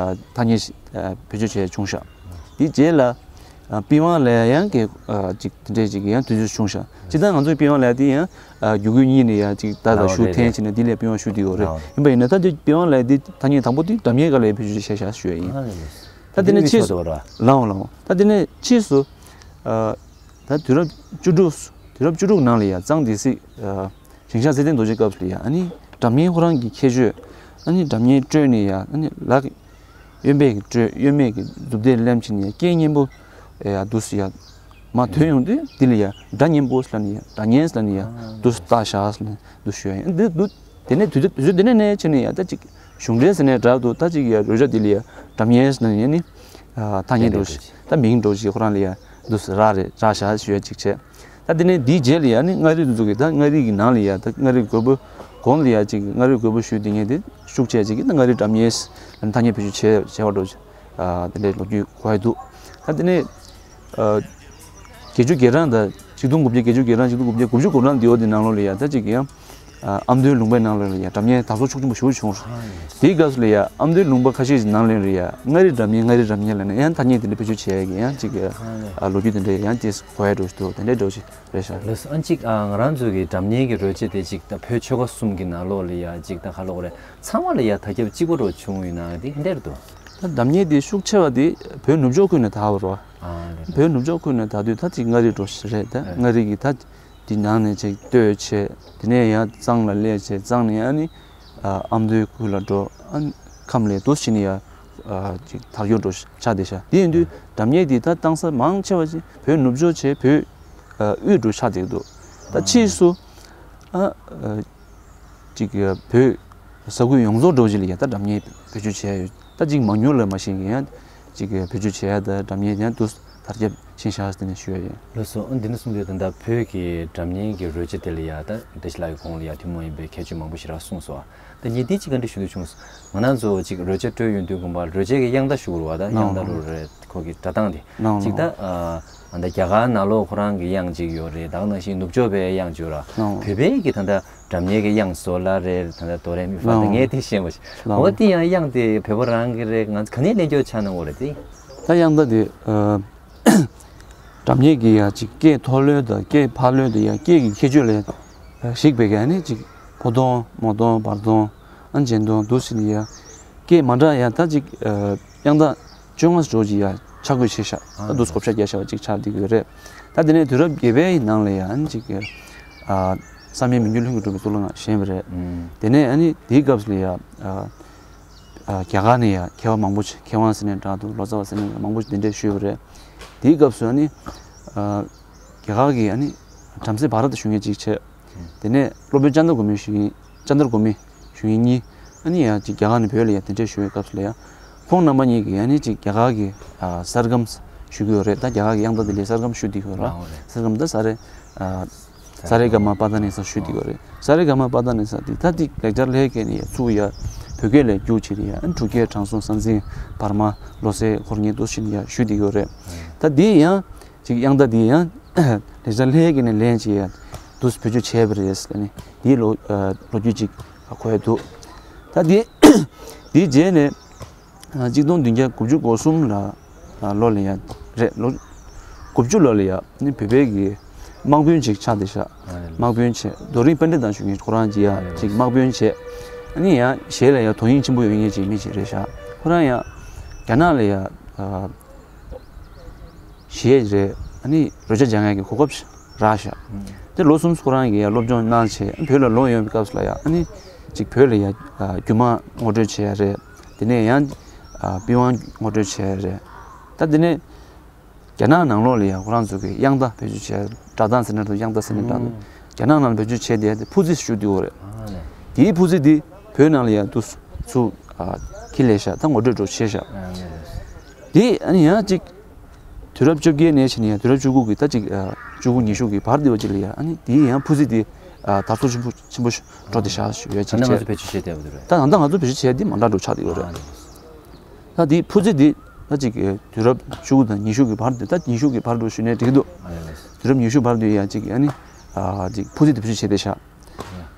ཐ་སྙད་བེད་སྤྱོད་བྱས་བྱུང་ཤག་དེ་རྗེས་ལ་ཨ་པི་ཝང་ལབ་ཡ་ཡང་གི་ཨ་ཅིག་དེ་འདྲས་ཅིག་ཡང་དུས་ཚོད་བྱུང་ཤག་སྤྱིར་བཏང་ང་ཚོའི་པི་ཝང་ལབ་ཡ་དེ་ཡང་ཨ་རྒྱུད་སྐུད་གཉིས་ནས་ཡང་ཅིག་ད་ལྟ་ཨོ་ཤུགས་རེད་འཐེན་རེད། བྱས་ནས་དེ་ལས་པི་ཝང་ཞུ་དེ་ཡོད་རེད། ཨོ། ཡིན་པ་ཡིན་ན་ད་དེ་པི་ཝང་ལབ་ཡ་དེ་ཐ་སྙད་དང་པོ་དེ་སྒྲ་སྙན་སྒང་ལ་ཡང་བེད་སྤྱོད་བྱས་ཤག་ཞུ་ཡ་ཡིན། ཨ་རེད་རེད། ད་དེ་ནས་ཕྱིས་སུ་ལའོ་ལའོ། ད་དེ་ནས་ཕྱིས་སུ་ཨ་ད་དུས་རབས་བཅུ་དྲུག་དུས་རབས་བཅུ་དྲུག་ནང་ལ་ཡང་གཙང་སྡེ་སྲིད་ཨ་ཞིང་གཤེགས་ཚེ་བརྟན་རྡོ་རྗེའི་སྐབས་སུ་ལ་ཡང་ཨ་ནི་སྒྲ་སྙན་ཁོ་རང་གི་ཁྱད་ཆོས། ཨ་ནི་སྒྲ་སྙན་དཀྲོལ་ནས་ཡང་ཨ་ནི་ལག་གཡོན་པས་ཀྱི་དཀྲོལ། གཡོན་མས་ཀྱི་མཛུབ་ཐེལ་ལེན་བྱས་ནས་ཡང་སྐད་སྙན་པོ་ཡང་འདུག་སེ་ཡང་མར་ཐོན་ཡོང་དུས་འདི་ལ་ཡང་སྒྲ་སྙན་པོ་ལབ་ནས་ཡང་སྒྲ་སྙན་ལབ་ནས་ཡང་འདུག་སེ་བཏགས་བཞག་ཟེར་ནས་འདུག་སེ་ཞུ་ཡ་ཡིན། འདི་འདུག་དེ་ནས་དུས་ཚོད་དུས་ཚོད་དེ་ནས་ནས་བྱས་ནས་ཡང་ད་ཅིག་གཞུང་འབྲེལ་ཟེར་ནས་འདྲ་འདུག་ད་ཅིག་ཡ་རོལ་ཆ་འདི་ལ་ཡ་སྒྲ་སྙན་ཟེར་ནས་ཡ་ནི་ཐ་སྙད་འགྲོ་ཞིག་ད་མིང་འགྲོ་ཞིག་ཁོ་རང་ལ་ཡ་འདུག་སེ་རག་རེད། རག་བཞག་ཞུ་ཡ་ཅིག་བྱས། ད་དེ་ནས་འདིའི་རྗེས་ལ་ཡ་ནི་མངའ་རིས་དེ་ཚོ་གི་ད་མངའ་རིས་ཀྱི་ནང་ལ་ཡ་ད་མངའ་རིས་རྒོད་པོ་གོང་ལ་ཡ་ཅིག་མངའ་རིས་རྒོད་པོ་ཞུ་དེ་ངས་དེ་ཤུགས་ཆེ་ཅིག་གི་ད་མངའ་རིས་སྒྲ་སྙན་ཐ་སྙད་བེད་སྤྱོད་བྱས་བྱས་པ་འགྲོ་ཞིག་དེ་འདྲའི་ལོ་རྒྱུས་གོ་ཡ་འདུག་ད་དེ་ནས། བརྒྱད་ཅུ་གྱ་གྲངས་དང་ཆིག་སྟོང་དགུ་བརྒྱ་བརྒྱད་ཅུ་གྱ་གྲངས་ཆིག་སྟོང་དགུ་བརྒྱ་དགུ་བཅུ་གོ་གྲངས་འདི་འོ་དེ་ནང་ལོགས་ལ་ཡ་ད་ཅིག་ཡང་ཨ་མདོའི་ལུང་པའི་ནང་ལོགས་ལ་ཡ་སྒྲ་སྙན་དར་སོ་ཤུགས་ཆེན་པོ་ཞེ་པོ་བྱུང་སོང་། དེའི་སྐབས་སུ་ལ་ཡ་ཨ་མདོའི་ལུང་པ་ཁ་ཤས་ཀྱི་ནང་ལོགས་ལ་ཡ་མངའ་རིས་སྒྲ་སྙན་མངའ་རིས་སྒྲ་སྙན་ལབ་ནས་ཡང་ཐ་སྙད་དེ་འདྲ་བེད་སྤྱོད་བྱས་ཡ་གི་ཡང་ཅིག་ལོ་རྒྱུས་དེ་འདྲ་ཡང་དེ་གོ་ཡ་འགྲོ་ཞིག་འདུག་དེ་འདྲའི་འགྲོ་ཞིག་རེད་ཤག་ལགས་སོ། ཨ་ཅིག་ང་རང་ཚོ་གི་སྒྲ་སྙན་གྱི་རོལ་ཆ་དེ་ཅིག་ད་བོད་ཆོལ་ཁ་གསུམ་གྱི་ནང་ལོགས་ལ་ཡ་ཅིག་ད་ག་ལབ་དགོས་རེད། ཚང་མ་ལ་ཡ་དར་ཁྱབ་གཅིག་པ་འདྲ་བྱུང་ཡོད་ན་དེ་འདྲ་རེད་འདུག་ད་སྒྲ་སྙན་དེ་ཤུགས་ཆེ་བ་དེ་བོད་ནུབ་ཕྱོགས་ཁུལ་ནས་དར་བ་རེད་བ། ཨ་རེད། བོད་ནུབ་ཕྱོགས་ཁུལ་ནས་དར་དུས་ད་ཅིག་མངའ་རིས་འགྲོ་ཞིག་རེད། ད་ཨ་མངའ་རིས་ཀྱི་ད་དེ་ནང་ནས་ཅིག་སྟོད་བྱས། དེ་ནས་ཡང་གཙང་ལ་སླེབས་བྱས། གཙང་ནས་ཨ་ནི་ཨ་མདོའི་ཁུལ་ལ་འགྲོ། ཨ་ནི་ཁམས་ལ་འདུག་སེ་བྱས་ནས་ཡང་ཅིག་དར་ཁྱབ་འགྲོ་ཆགས་བསྡད་ཤག་དེ་ཡིན་དུས་སྒྲ་སྙན་དེ་ད་བཏང་ས་མང་ཆེ་བ་ཅིག་བོད་ནུབ་ཕྱོགས་བྱས་བོད་དབུས་འགྲོ་ཆགས་བསྡད་འདུག་ད་ཕྱིས་སུ་ཨ། ཅིག་བོད་ས་ཁུལ་ཡོངས་རྫོགས་འགྲོ་ཅིག་ལ་ཡ་ད་སྒྲ་སྙན་བེད་སྤྱོད་བྱས་ཡོད། ད་ཅིག་མང་ཉུང་ལ་མ་ཤེས་ཀྱི་ཡང་ཅིག་བེད་སྤྱོད་བྱས་ཡ་ད་སྒྲ་སྙན་ཡང་དུ་དར་ཁྱབ་ཕྱིན་ཤག་ཟེར་ནས་ཞུ་ཡ་ཡིན། ལགས་སོ། ཨ་འདི་ནས་གསུངས་དུས་ད་ལྟ་བོད་ཀྱི་སྒྲ་སྙན་གྱི་རོལ་ཆ་དེ་ལ་ཡ་ད་བཀྲ་ཤིས་ལགས་ཀྱི་གོང་ལ་ཡ་ཐུན་མོང་ཡིན་པའི་ཁྱད་ཆོས་མང་པོ་ཞེ་དྲག་གསུངས་སོང་། ད་ངས་འདི་གཅིག་བཀའ་འདྲི་ཞུ་འདོད་བྱུང་། ང་རང་ཚོ་ཅིག་རོལ་ཆ་དཀྲོལ་ཡོང་དུས་དགོངས་པ་རོལ་ཆ་གི་དབྱངས་རྟ་ཞུ་དགོས་རེད་བ། ད་དབྱངས་རྟ་རུ་རེད། ཁོ་གི་སྒྲ་གདངས་དེ། ཅིག་ད་ཨ་ད་རྒྱ་གར་ནང་ལོགས་ཁོ་རང་གི་དབྱངས་ཅིག་ཡོད་རེད། ད་ག་ནང་བཞིན་ནུབ་ཕྱོགས་པའི་དབྱངས་ཅིག་ཡོད་ར། བོད་པའི་གི་ད་ལྟ་སྒྲ་སྙན་གི་དབྱངས་ཟོ་ལ་རེད། ད་ལྟ་དོ་རེ་མི་ཧྥ་ད་ངས་དེ་ཤེས་པ་ཞིག་འོ་དེ་ཡང་དབྱངས་དེ་བོད་པ་རང་གི་རེད། ང་ཚོ་ག་ནས་ལེན་རྒྱུ་ཆགས་ན་འོ་རེད་དེ། ད་དབྱངས་རྟ་དེ་ཨ་སྒྲ་སྙན་གི་ཡ་ཅིག་སྐད་མཐོ་ལོས་དང་སྐད་འཕར་ལོས་དང་ཡ་སྐད་གི་ཁྱད་ཆོས་ལ་གཞིགས་པའི་ག་ནས་ཅིག་ཕོ་དོང་མོ་དོང་བར་དོང་ཨ་ནི་ལྗང་དོང་འདུག་སེ་ནས་ཡ་སྐད་མ་འདྲ་ཡ་ད་ཅིག་ཨ། དབྱངས་རྟ་བཅོ་ལྔ་འདྲ་བོ་ཅིག་ཡ་ཆ་བགོས་བྱས་ཤག་ད་དུས་བཀོད་ཆ་རྒྱག་བྱས་པ་ཅིག་ཆགས་བསྡད་ཀྱི་ཡོད་རེད། ད་དེ་ནས་དུས་རབས་བརྒྱད་པའི་ནང་ལ་ཡ་ཨ་ནི་ཅིག་ཨ་བསམ་ཡས་མི་འགྱུར་ལྷུན་གྱིས་གྲུབ་པའི་གཙུག་ལག་ཁང་བཞེངས་པ་རེད། དེ་ནས་ཨ་ནི་དེའི་སྐབས་སུ་ལ་ཡ་ཨ་ཨ་རྒྱ་གར་ནས་ཡ་མཁས་པ་མང་པོ་ཅིག་མཁས་དབང་ཟེར་ནས་འདྲ་འདུག་ལོ་ཙཱ་བ་ཟེར་ནས་མང་པོ་ཅིག་དེ་འདྲས་ཞུས་པ་རེད། དེའི་སྐབས་སུ་ཨ་ནི་ཨ་རྒྱ་གར་གྱི་ཨ་ནི་བྲམ་ཟེ་བྷ་ར་ཏ་ཞུ་མཁན་ཅིག་བྱས། དེ་ནས་སློབ་དཔོན་ལྕགས་མདའ་གོང་མའི་ཞུ་མཁན་ལྕགས་མདའ་གོང་མའི་ཞུ་མཁན་གཉིས། ཨ་ནི་ཡང་ཅིག་རྒྱ་གར་ནས་བོད་ལ་ཡང་གདན་འདྲེན་ཞུ་བའི་སྐབས་སུ་ལ་ཡང་ཁོང་རྣམ་པ་གཉིས་ཀྱིས་ཨ་ནི་ཅིག་རྒྱ་གར་གྱི་ཨ་གསར་སྒམ་ཞུ་གི་ཡོད་རེད། ད་རྒྱ་གར་གྱི་དབྱངས་རྟ་དེ་ལ་གསར་སྒམ་ཞུ་བསྡད་ཡོད་རེད། ཨོ་རེད། གསར་སྒམ་ད་ས་རེད། ཨ་ས་རེ་ག་མ་པ་ད་ནི་ས་ཞུ་བསྡད་ཡོད་རེད། ས་རེ་ག་མ་པ་ད་ནི་ས་དེ་ད་དེ་ལེགས་སྦྱར་ལྷན་རྒྱས་ནས་ཡང་ཚུར་ཡ་བོད་སྐད་ལ་བསྒྱུར་བྱས་ཏེ་ཡ་ཨ་ནི་འབྲུག་རྒྱལ་དྲང་སྲོང་ས་འཛིན་བར་མ་ལོ་སའི་འཁོར་ཉིད་དུ་ཕྱིན་ཡ་ཞུ་བསྡད་ཡོད་རེད། ད་དེ་ཡང་ཅིག་དབྱངས་རྟ་དེ་ཡང་ལེགས་སྦྱར་ལྷན་རྒྱས་ནས་ལེན་བྱས་ཡ་དུས་བེད་སྤྱོད་བྱས་པ་རེད་ཟེར་ནས་དེའི་ལོ་ལོ་རྒྱུས་ཅིག་གོ་ཡ་འདུག་ད་དེ་དེའི་རྗེས་ནས་ཨ་གཅིག་སྟོང་བདུན་བརྒྱ་དགུ་བཅུ་གོ་གསུམ་ལ་ཨ་ལོ་ལ་ཡ་རེད། ལོ་དགུ་བཅུ་ལོ་ལ་ཡ་ནི་བོད་པའི་གི་དམག་དཔོན་ཅིག་ཆགས་བསྡད་ཤག་དམག་དཔོན་བྱས། རྡོ་རིང་པཎྜི་ཏ་ཞུ་མཁན་ཁོ་རང་གི་ཡ་ཅིག་དམག་དཔོན་བྱས། ཨ་ནི་ཡ་གཞས་ལ་ཡ་དོ་དབྱིངས་ཆེན་པོ་ཡོད་མཁན་ཅིག་མི་ཅིག་རེད་ཤག་ཁོ་རང་ཡ་རྒྱ་ནག་ལ་ཡ་ཨ་གཞས་རེད། ཨ་ནི་རོལ་ཆ་སྦྱང་ཡ་གི་གོ་སྐབས་རག་ཤག་དེ་ལོ་གསུམ་ཁོ་རང་གི་ཡ་སློབ་སྦྱོང་གནང་བྱས་བོད་ལ་ལོག་ཡོང་བའི་སྐབས་སུ་ལ་ཡ་ཨ་ནི་ཅིག་བོད་ལ་ཡ་ཨ་སྒྱུ་མ་ངོ་སྤྲོད་བྱས་ཡ་རེད། དེ་ནས་ཡང་ཨ་པི་ཝང་ངོ་སྤྲོད་བྱས་ཡ་རེད། ད་དེ་ནས་རྒྱ་ནག་ནང་ལོགས་ལ་ཡང་ཁོ་རང་ཚོ་གི་དབྱངས་རྟ་བེད་སྤྱོད་བྱས། སྒྲ་གདངས་ཟེར་ན་འདྲ། དབྱངས་རྟ་ཟེར་ན་འདྲ་འདུག་རྒྱ་ནག་ནང་ལ་བེད་སྤྱོད་བྱས་བསྡད་དེ་འཕུར་རྩེད་ཞུ་བསྡད་ཡོད་རེད། ཨ་ལས། དེའི་འཕུར་རྩེད་དེ་བོད་ནང་ལ་ཡང་དུ་ཚུར་ཨ་ཁྱེར་སླེབས་ཤག་ད་ངོ་སྤྲོད་འདྲ་བྱས་ཤག་ཨ་ལས། དེ་ཨ་ནི་ཡང་ཅིག་དུས་རབས་བཅོ་བརྒྱད་ནས་བྱས་ནས་ཡང་དུས་རབས་བཅུ་དགུ་གི་ད་ཅིག་ཨ་བཅུ་དགུ་ཉི་ཤུ་གི་བར་དེ་བ་ཅིག་ལ་ཡང་ཨ་ནི་དེའི་ཡང་འཕུར་རྩེད་དེ་ཨ་དར་སོ་ཆེན་པོ་ཆེན་པོ་འགྲོ་བསྡད་ཤག་ཞུ་ཡ་ད་ཅིག་ནི་ང་བྱས། ཚོ་བེད་སྤྱོད་བྱས་བསྡད་པ་དེ་རེད། ད་ད་ལྟ་ང་ཚོ་བེད་སྤྱོད་བྱས་དེ་མ་འདྲ་འདྲ་ཆགས་བསྡད་ཡོད་རེད། ཨ་ལས། ད་དེའི་འཕུར་རྩེད་འདི་ད་ཅིག་དུས་རབས་བཅུ་དང་ཉི་ཤུ་གི་བར་དུ། ད་ཉི་ཤུ་གི་བར་དུ་ཞུས་ནས་འགྲིག་འདུག་ཨ་ལས། དུས་རབས་ཉི་ཤུ་བར་དུ་ཡ་ཅིག་ཨ་ནི་ཨ་ཅིག་འཕུར་རྩེད་དེ་བེད་སྤྱོད་བྱས་བསྡད་ཤག་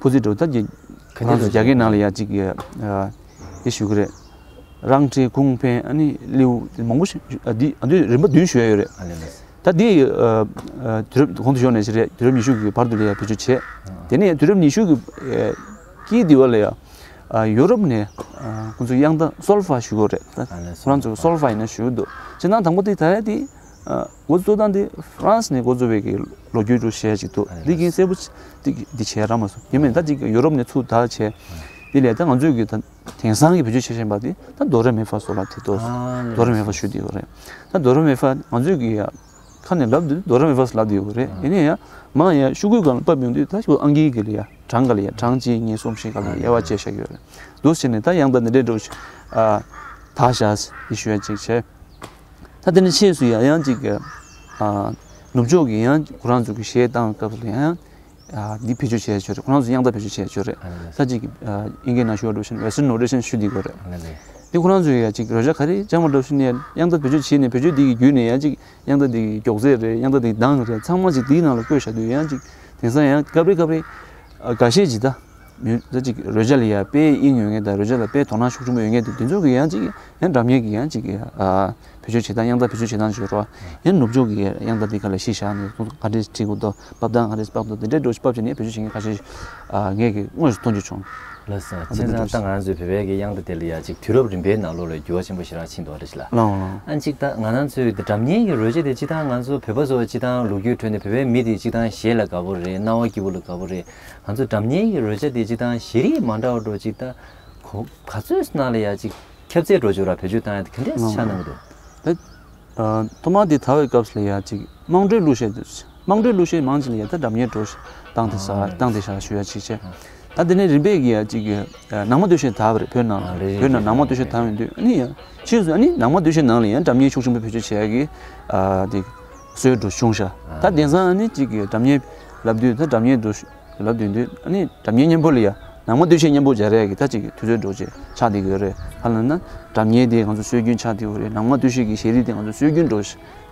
འཕུར་རྩེད་འདྲ་ད་ཅིག་ག་ཁོ་རང་ཚོ་རྒྱ་སྐད་ནང་ལ་ཡ་ཅིག་ཨ་དེ་ཞུ་གི་རེད། རང་འཁྲིད་གུང་འཕེན་ཨ་ནི་ལེའུ་དེ་མང་པོ་ཞིག་ཨ་འདི་ཨ་འདི་རིམ་པ་བདུན་ཞུ་ཡ་ཡོད་རེད། ཨ་ལས་ལས། ད་འདི་ཨ་ཨ་དུས་རབས་གོང་དུ་ཞུས་ནང་བཞིན་རེད། དུས་རབས་ཉི་ཤུ་གི་བར་དུ་ལ་ཡ་བེད་སྤྱོད་བྱས། དེ་ནས་དུས་རབས་ཉི་ཤུ་གི་ཨ་དཀྱིལ་དེ་བ་ལ་ཡ་ཨ་ཡུ་རོབ་ནས་ཨ་ཁོང་ཚོ་དབྱངས་རྟ་སོལ་ཧྥ་ཞུ་གི་རེད། ད་ཨ་ལས། ཁོ་རང་ཚོ་སོལ་ཧྥ་ཡིན་ན་ཞུ་གི་འདུག་སྤྱིར་བཏང་དང་པོ་དེ་ད་ཡ་དེ་ཨ་འགོ་བཙུགས་སྟངས་དེ་ཧྥ་རན་སི་ནས་འགོ་བཙུགས་པའི་གི་ལོ་རྒྱུས་འདྲ་བཤད་ཅིག་འདུག་ཨ་ལས། འདི་གིན་གསལ་པོ་འདི་འདི་བྱས་ར་མ་སོང་། ཡིན་མིན་ད་ཅིག་ཡུ་རོབ་ནས་ཚུར་དར་བྱས། འདི་ལས་ད་ང་ཚོས་གི་ད་དེང་སང་གི་བེད་སྤྱོད་བྱེད་བཞིན་པ་དེ་ད་དོ་རེ་མེ་ཧྥ་སོ་ལ་དེ་དོ། ཨ་ལས། དོ་རེ་མེ་ཧྥ་ཞུ་དེ་ཡོད་རེད། ད་དོ་རེ་མེ་ཧྥ་ང་ཚོས་གི་ཡ་ཁ་ནས་ལབ་དུས་དོ་རེ་མེ་ཧྥ་ལབ་དུས་ཡོད་རེད། ཡིན་ནའི་ཡང་མང་ཡང་ཤོག་གུའི་སྒང་ལ་ཕབ་ཡོང་དུས་ད་ཤོག་ཨང་ཀིའི་གི་ལ་ཡ་གྲངས་ག་ལ་ཡ་གྲངས་གཅིག་གཉིས་གསུམ་བཞི་ག་ལ་ཡ་དབྱེ་བ་ཕྱེ་བཞག་ཡོད་རེད། འདུག་སེ་བྱས་ནས་ད་ཡང་ད་འདི་འདྲའི་འགྲོ་ཞིག་ཨ་ད་བཞག་ཡི་ཞུ་ཡ་ཅིག་བྱས། ད་དེ་ནས་ཕྱིས་སུ་ཡང་ཡང་ཅིག་ཨ་ནུབ་ཕྱོགས་ཀྱི་ཡང་ཁོ་རང་ཚོ་གི་གཞས་བཏང་སྐབས་སུ་ཡང་ཨ་འདི་བེད་སྤྱོད་བྱས་ཆོག་རེད། ཁོ་རང་ཚོ་དབྱངས་རྟ་བེད་སྤྱོད་བྱས་ཆོག་རེད། ཨ་ལས། ད་ཅིག་ཨ་དབྱིན་སྐད་ནང་ཞུ་བ་འགྲོ་བཞིན་Western notation ཞུ་འདི་དགོས་རེད། ཨ་ལས། དེ་ཁོ་རང་ཚོས་ཡ་ཅིག་རོལ་ཆ་ག་རེ་སྦྱངས་པ་འདྲ་བཞིན་ནས་དབྱངས་རྟ་བེད་སྤྱོད་བྱས་ནས་བེད་སྤྱོད་འདི་གི་བརྒྱུད་ནས་ཡ་ཅིག་དབྱངས་རྟ་འདི་གི་མགྱོགས་ཚད་རེད། དབྱངས་རྟ་འདི་གི་གདངས་རེད། ཚང་མ་ཅིག་འདིའི་ནང་ལ་བཀོད་བཞག་དུས་ཡང་ཅིག་དེང་སང་ཡང་སྐབས་རེ་སྐབས་རེ་ཨ་འགའ་ཤས་ཅིག་ད་མི་ད་ཅིག་རོལ་ཆ་ལ་ཡ་དཔེ་དབྱིངས་ཡོད་མཁན་དང་རོལ་ཆ་ལ་དཔེ་དོ་སྣང་ཤུགས་ཆེན་པོ་ཡོད་མཁན་དེ་དེ་ཚོ་གི་ཡང་ཅིག་ཡང་སྒྲ་སྙན་གི་ཡང་ཅིག་ཨ་བེད་སྤྱོད་བྱེད་སྟངས། དབྱངས་རྟ་བེད་སྤྱོད་བྱེད་སྟངས་ཅིག་ཡོད་རེད་བ། ཡང་ནུབ་ཕྱོགས་ཀྱི་དབྱངས་རྟ་འདི་ག་ལ་གཞི་བཞག་ནས་ཁོང་ཚོ་ག་འདྲས་བྲིས་དགོས་འདུག་ཕབ་སྟངས་ག་འདྲས་ཕབ་འདུག་དེ་འདྲས་འགྲོ་ཕབ་བྱས་ནས་བེད་སྤྱོད་བྱེད་མཁན་ཁ་ཤས་ཨ་ངས་ཀྱི་དངོས་སུ་མཐོང་རྒྱུ་བྱུང་། ལགས་སོ། ཨ་དེ་བྱས་ཙང་འདྲས་ད་ང་རང་ཚོའི་བོད་པའི་གི་དབྱངས་རྟ་དེ་ལ་ཡ་ཅིག་དུས་རབས་རིམ་པའི་ནང་ལོགས་ལ་འགྱུར་བ་ཆེན་པོ་ཞེ་དྲག་ཕྱིན་འདུག་རེད་ཤག་ལ། ལགས་འོང་ལགས་འོང་། ཨ་ཅིག་ད་ང་རང་ཚོའི་སྒྲ་སྙན་གྱི་རོལ་ཆ་དེ་སྤྱིར་བཏང་ང་ཚོ་བོད་པ་ཚོ་སྤྱིར་བཏང་ལོ་རྒྱུས་ཁྲོད་ནས་བོད་པའི་མི་དེ་སྤྱིར་བཏང་གཞས་ལ་དགའ་པོ་རེད། སྣང་བ་སྐྱིད་པོ་ལ་དགའ་པོ་རེད། ང་ཚོ་སྒྲ་སྙན་གྱི་རོལ་ཆ་དེ་སྤྱིར་བཏང་གཞི་རིགས་མ་འདྲ་བ་འགྲོ་ཅིག་ད་གོ་ག་ཚོད་ནང་ལ་ཡ་ཅིག་ཁྱབ་ཚད་འགྲོ་ཆོག་ར་བེད་སྤྱོད་བཏང་ཡ་དེ་ག་འདྲས་ཆགས་གནང་གི་འདུག་ད་ཨ་ཐོག་མར་དེ་དར་བའི་སྐབས་སུ་ལ་ཡ་ཅིག་དམངས་ཁྲོད་གླུ་གཞས་དེ། དམངས་ཁྲོད་གླུ་གཞས་མང་ཆེ་ལ་ཡ་ད་སྒྲ་སྙན་འགྲོ་བཏང་དེ་ས་ཨ་བཏང་དེ་ཤ་ཞུ་ཡ་ཅིག་བྱས། ད་དེ་ནས་རིམ་པས་ཀྱི་ཡ་ཅིག་གི་ཨ་ནང་མ་སྡོད་གཞས་དར་བ་རེད། བོད་ནང་ཨ་ལ་རེད་བོད་ནང་རེད་ནང་མ་སྡོད་གཞས་དར་ཡོང་དུས་ཨ་ནི་ཡ་ཕྱིས་སུ་ཨ་ནི་ནང་མ་སྡོད་གཞས་ནང་ལ་ཡ་སྒྲ་སྙན་ཤུགས་ཆེན་པོ་བེད་སྤྱོད་བྱེད་ཡ་གི་ཨ་དེ་སྲོལ་འགྲོ་བྱུང་ཤག་ད་དེང་སང་ཨ་ནི་ཅིག་གི་སྒྲ་སྙན་ལབ་དུས་ད་སྒྲ་སྙན་འགྲོ་ལབ་དུས་དུས་ཨ་ནི་སྒྲ་སྙན་སྙན་པོ་ལ་ཡ་ནང་མ་སྡོད་གཞས་སྙན་པོ་སྦྱར་ཡ་གི་ད་ཅིག་གི་དུས་ཚོད་འགྲོ་བྱེད་ཆགས་བསྡད་ཀྱི་ཡོད་རེད། ཧ་ལམ་ན་སྒྲ་སྙན་དེ་ང་ཚོ་སྲོལ་རྒྱུན་ཆགས་བསྡད་ཡོད་རེད། ནང་མ་སྡོད་གཞས་ཀྱི་གཞས་རིགས་དེ་ང་ཚོ་སྲོལ་རྒྱུན་འགྲོ་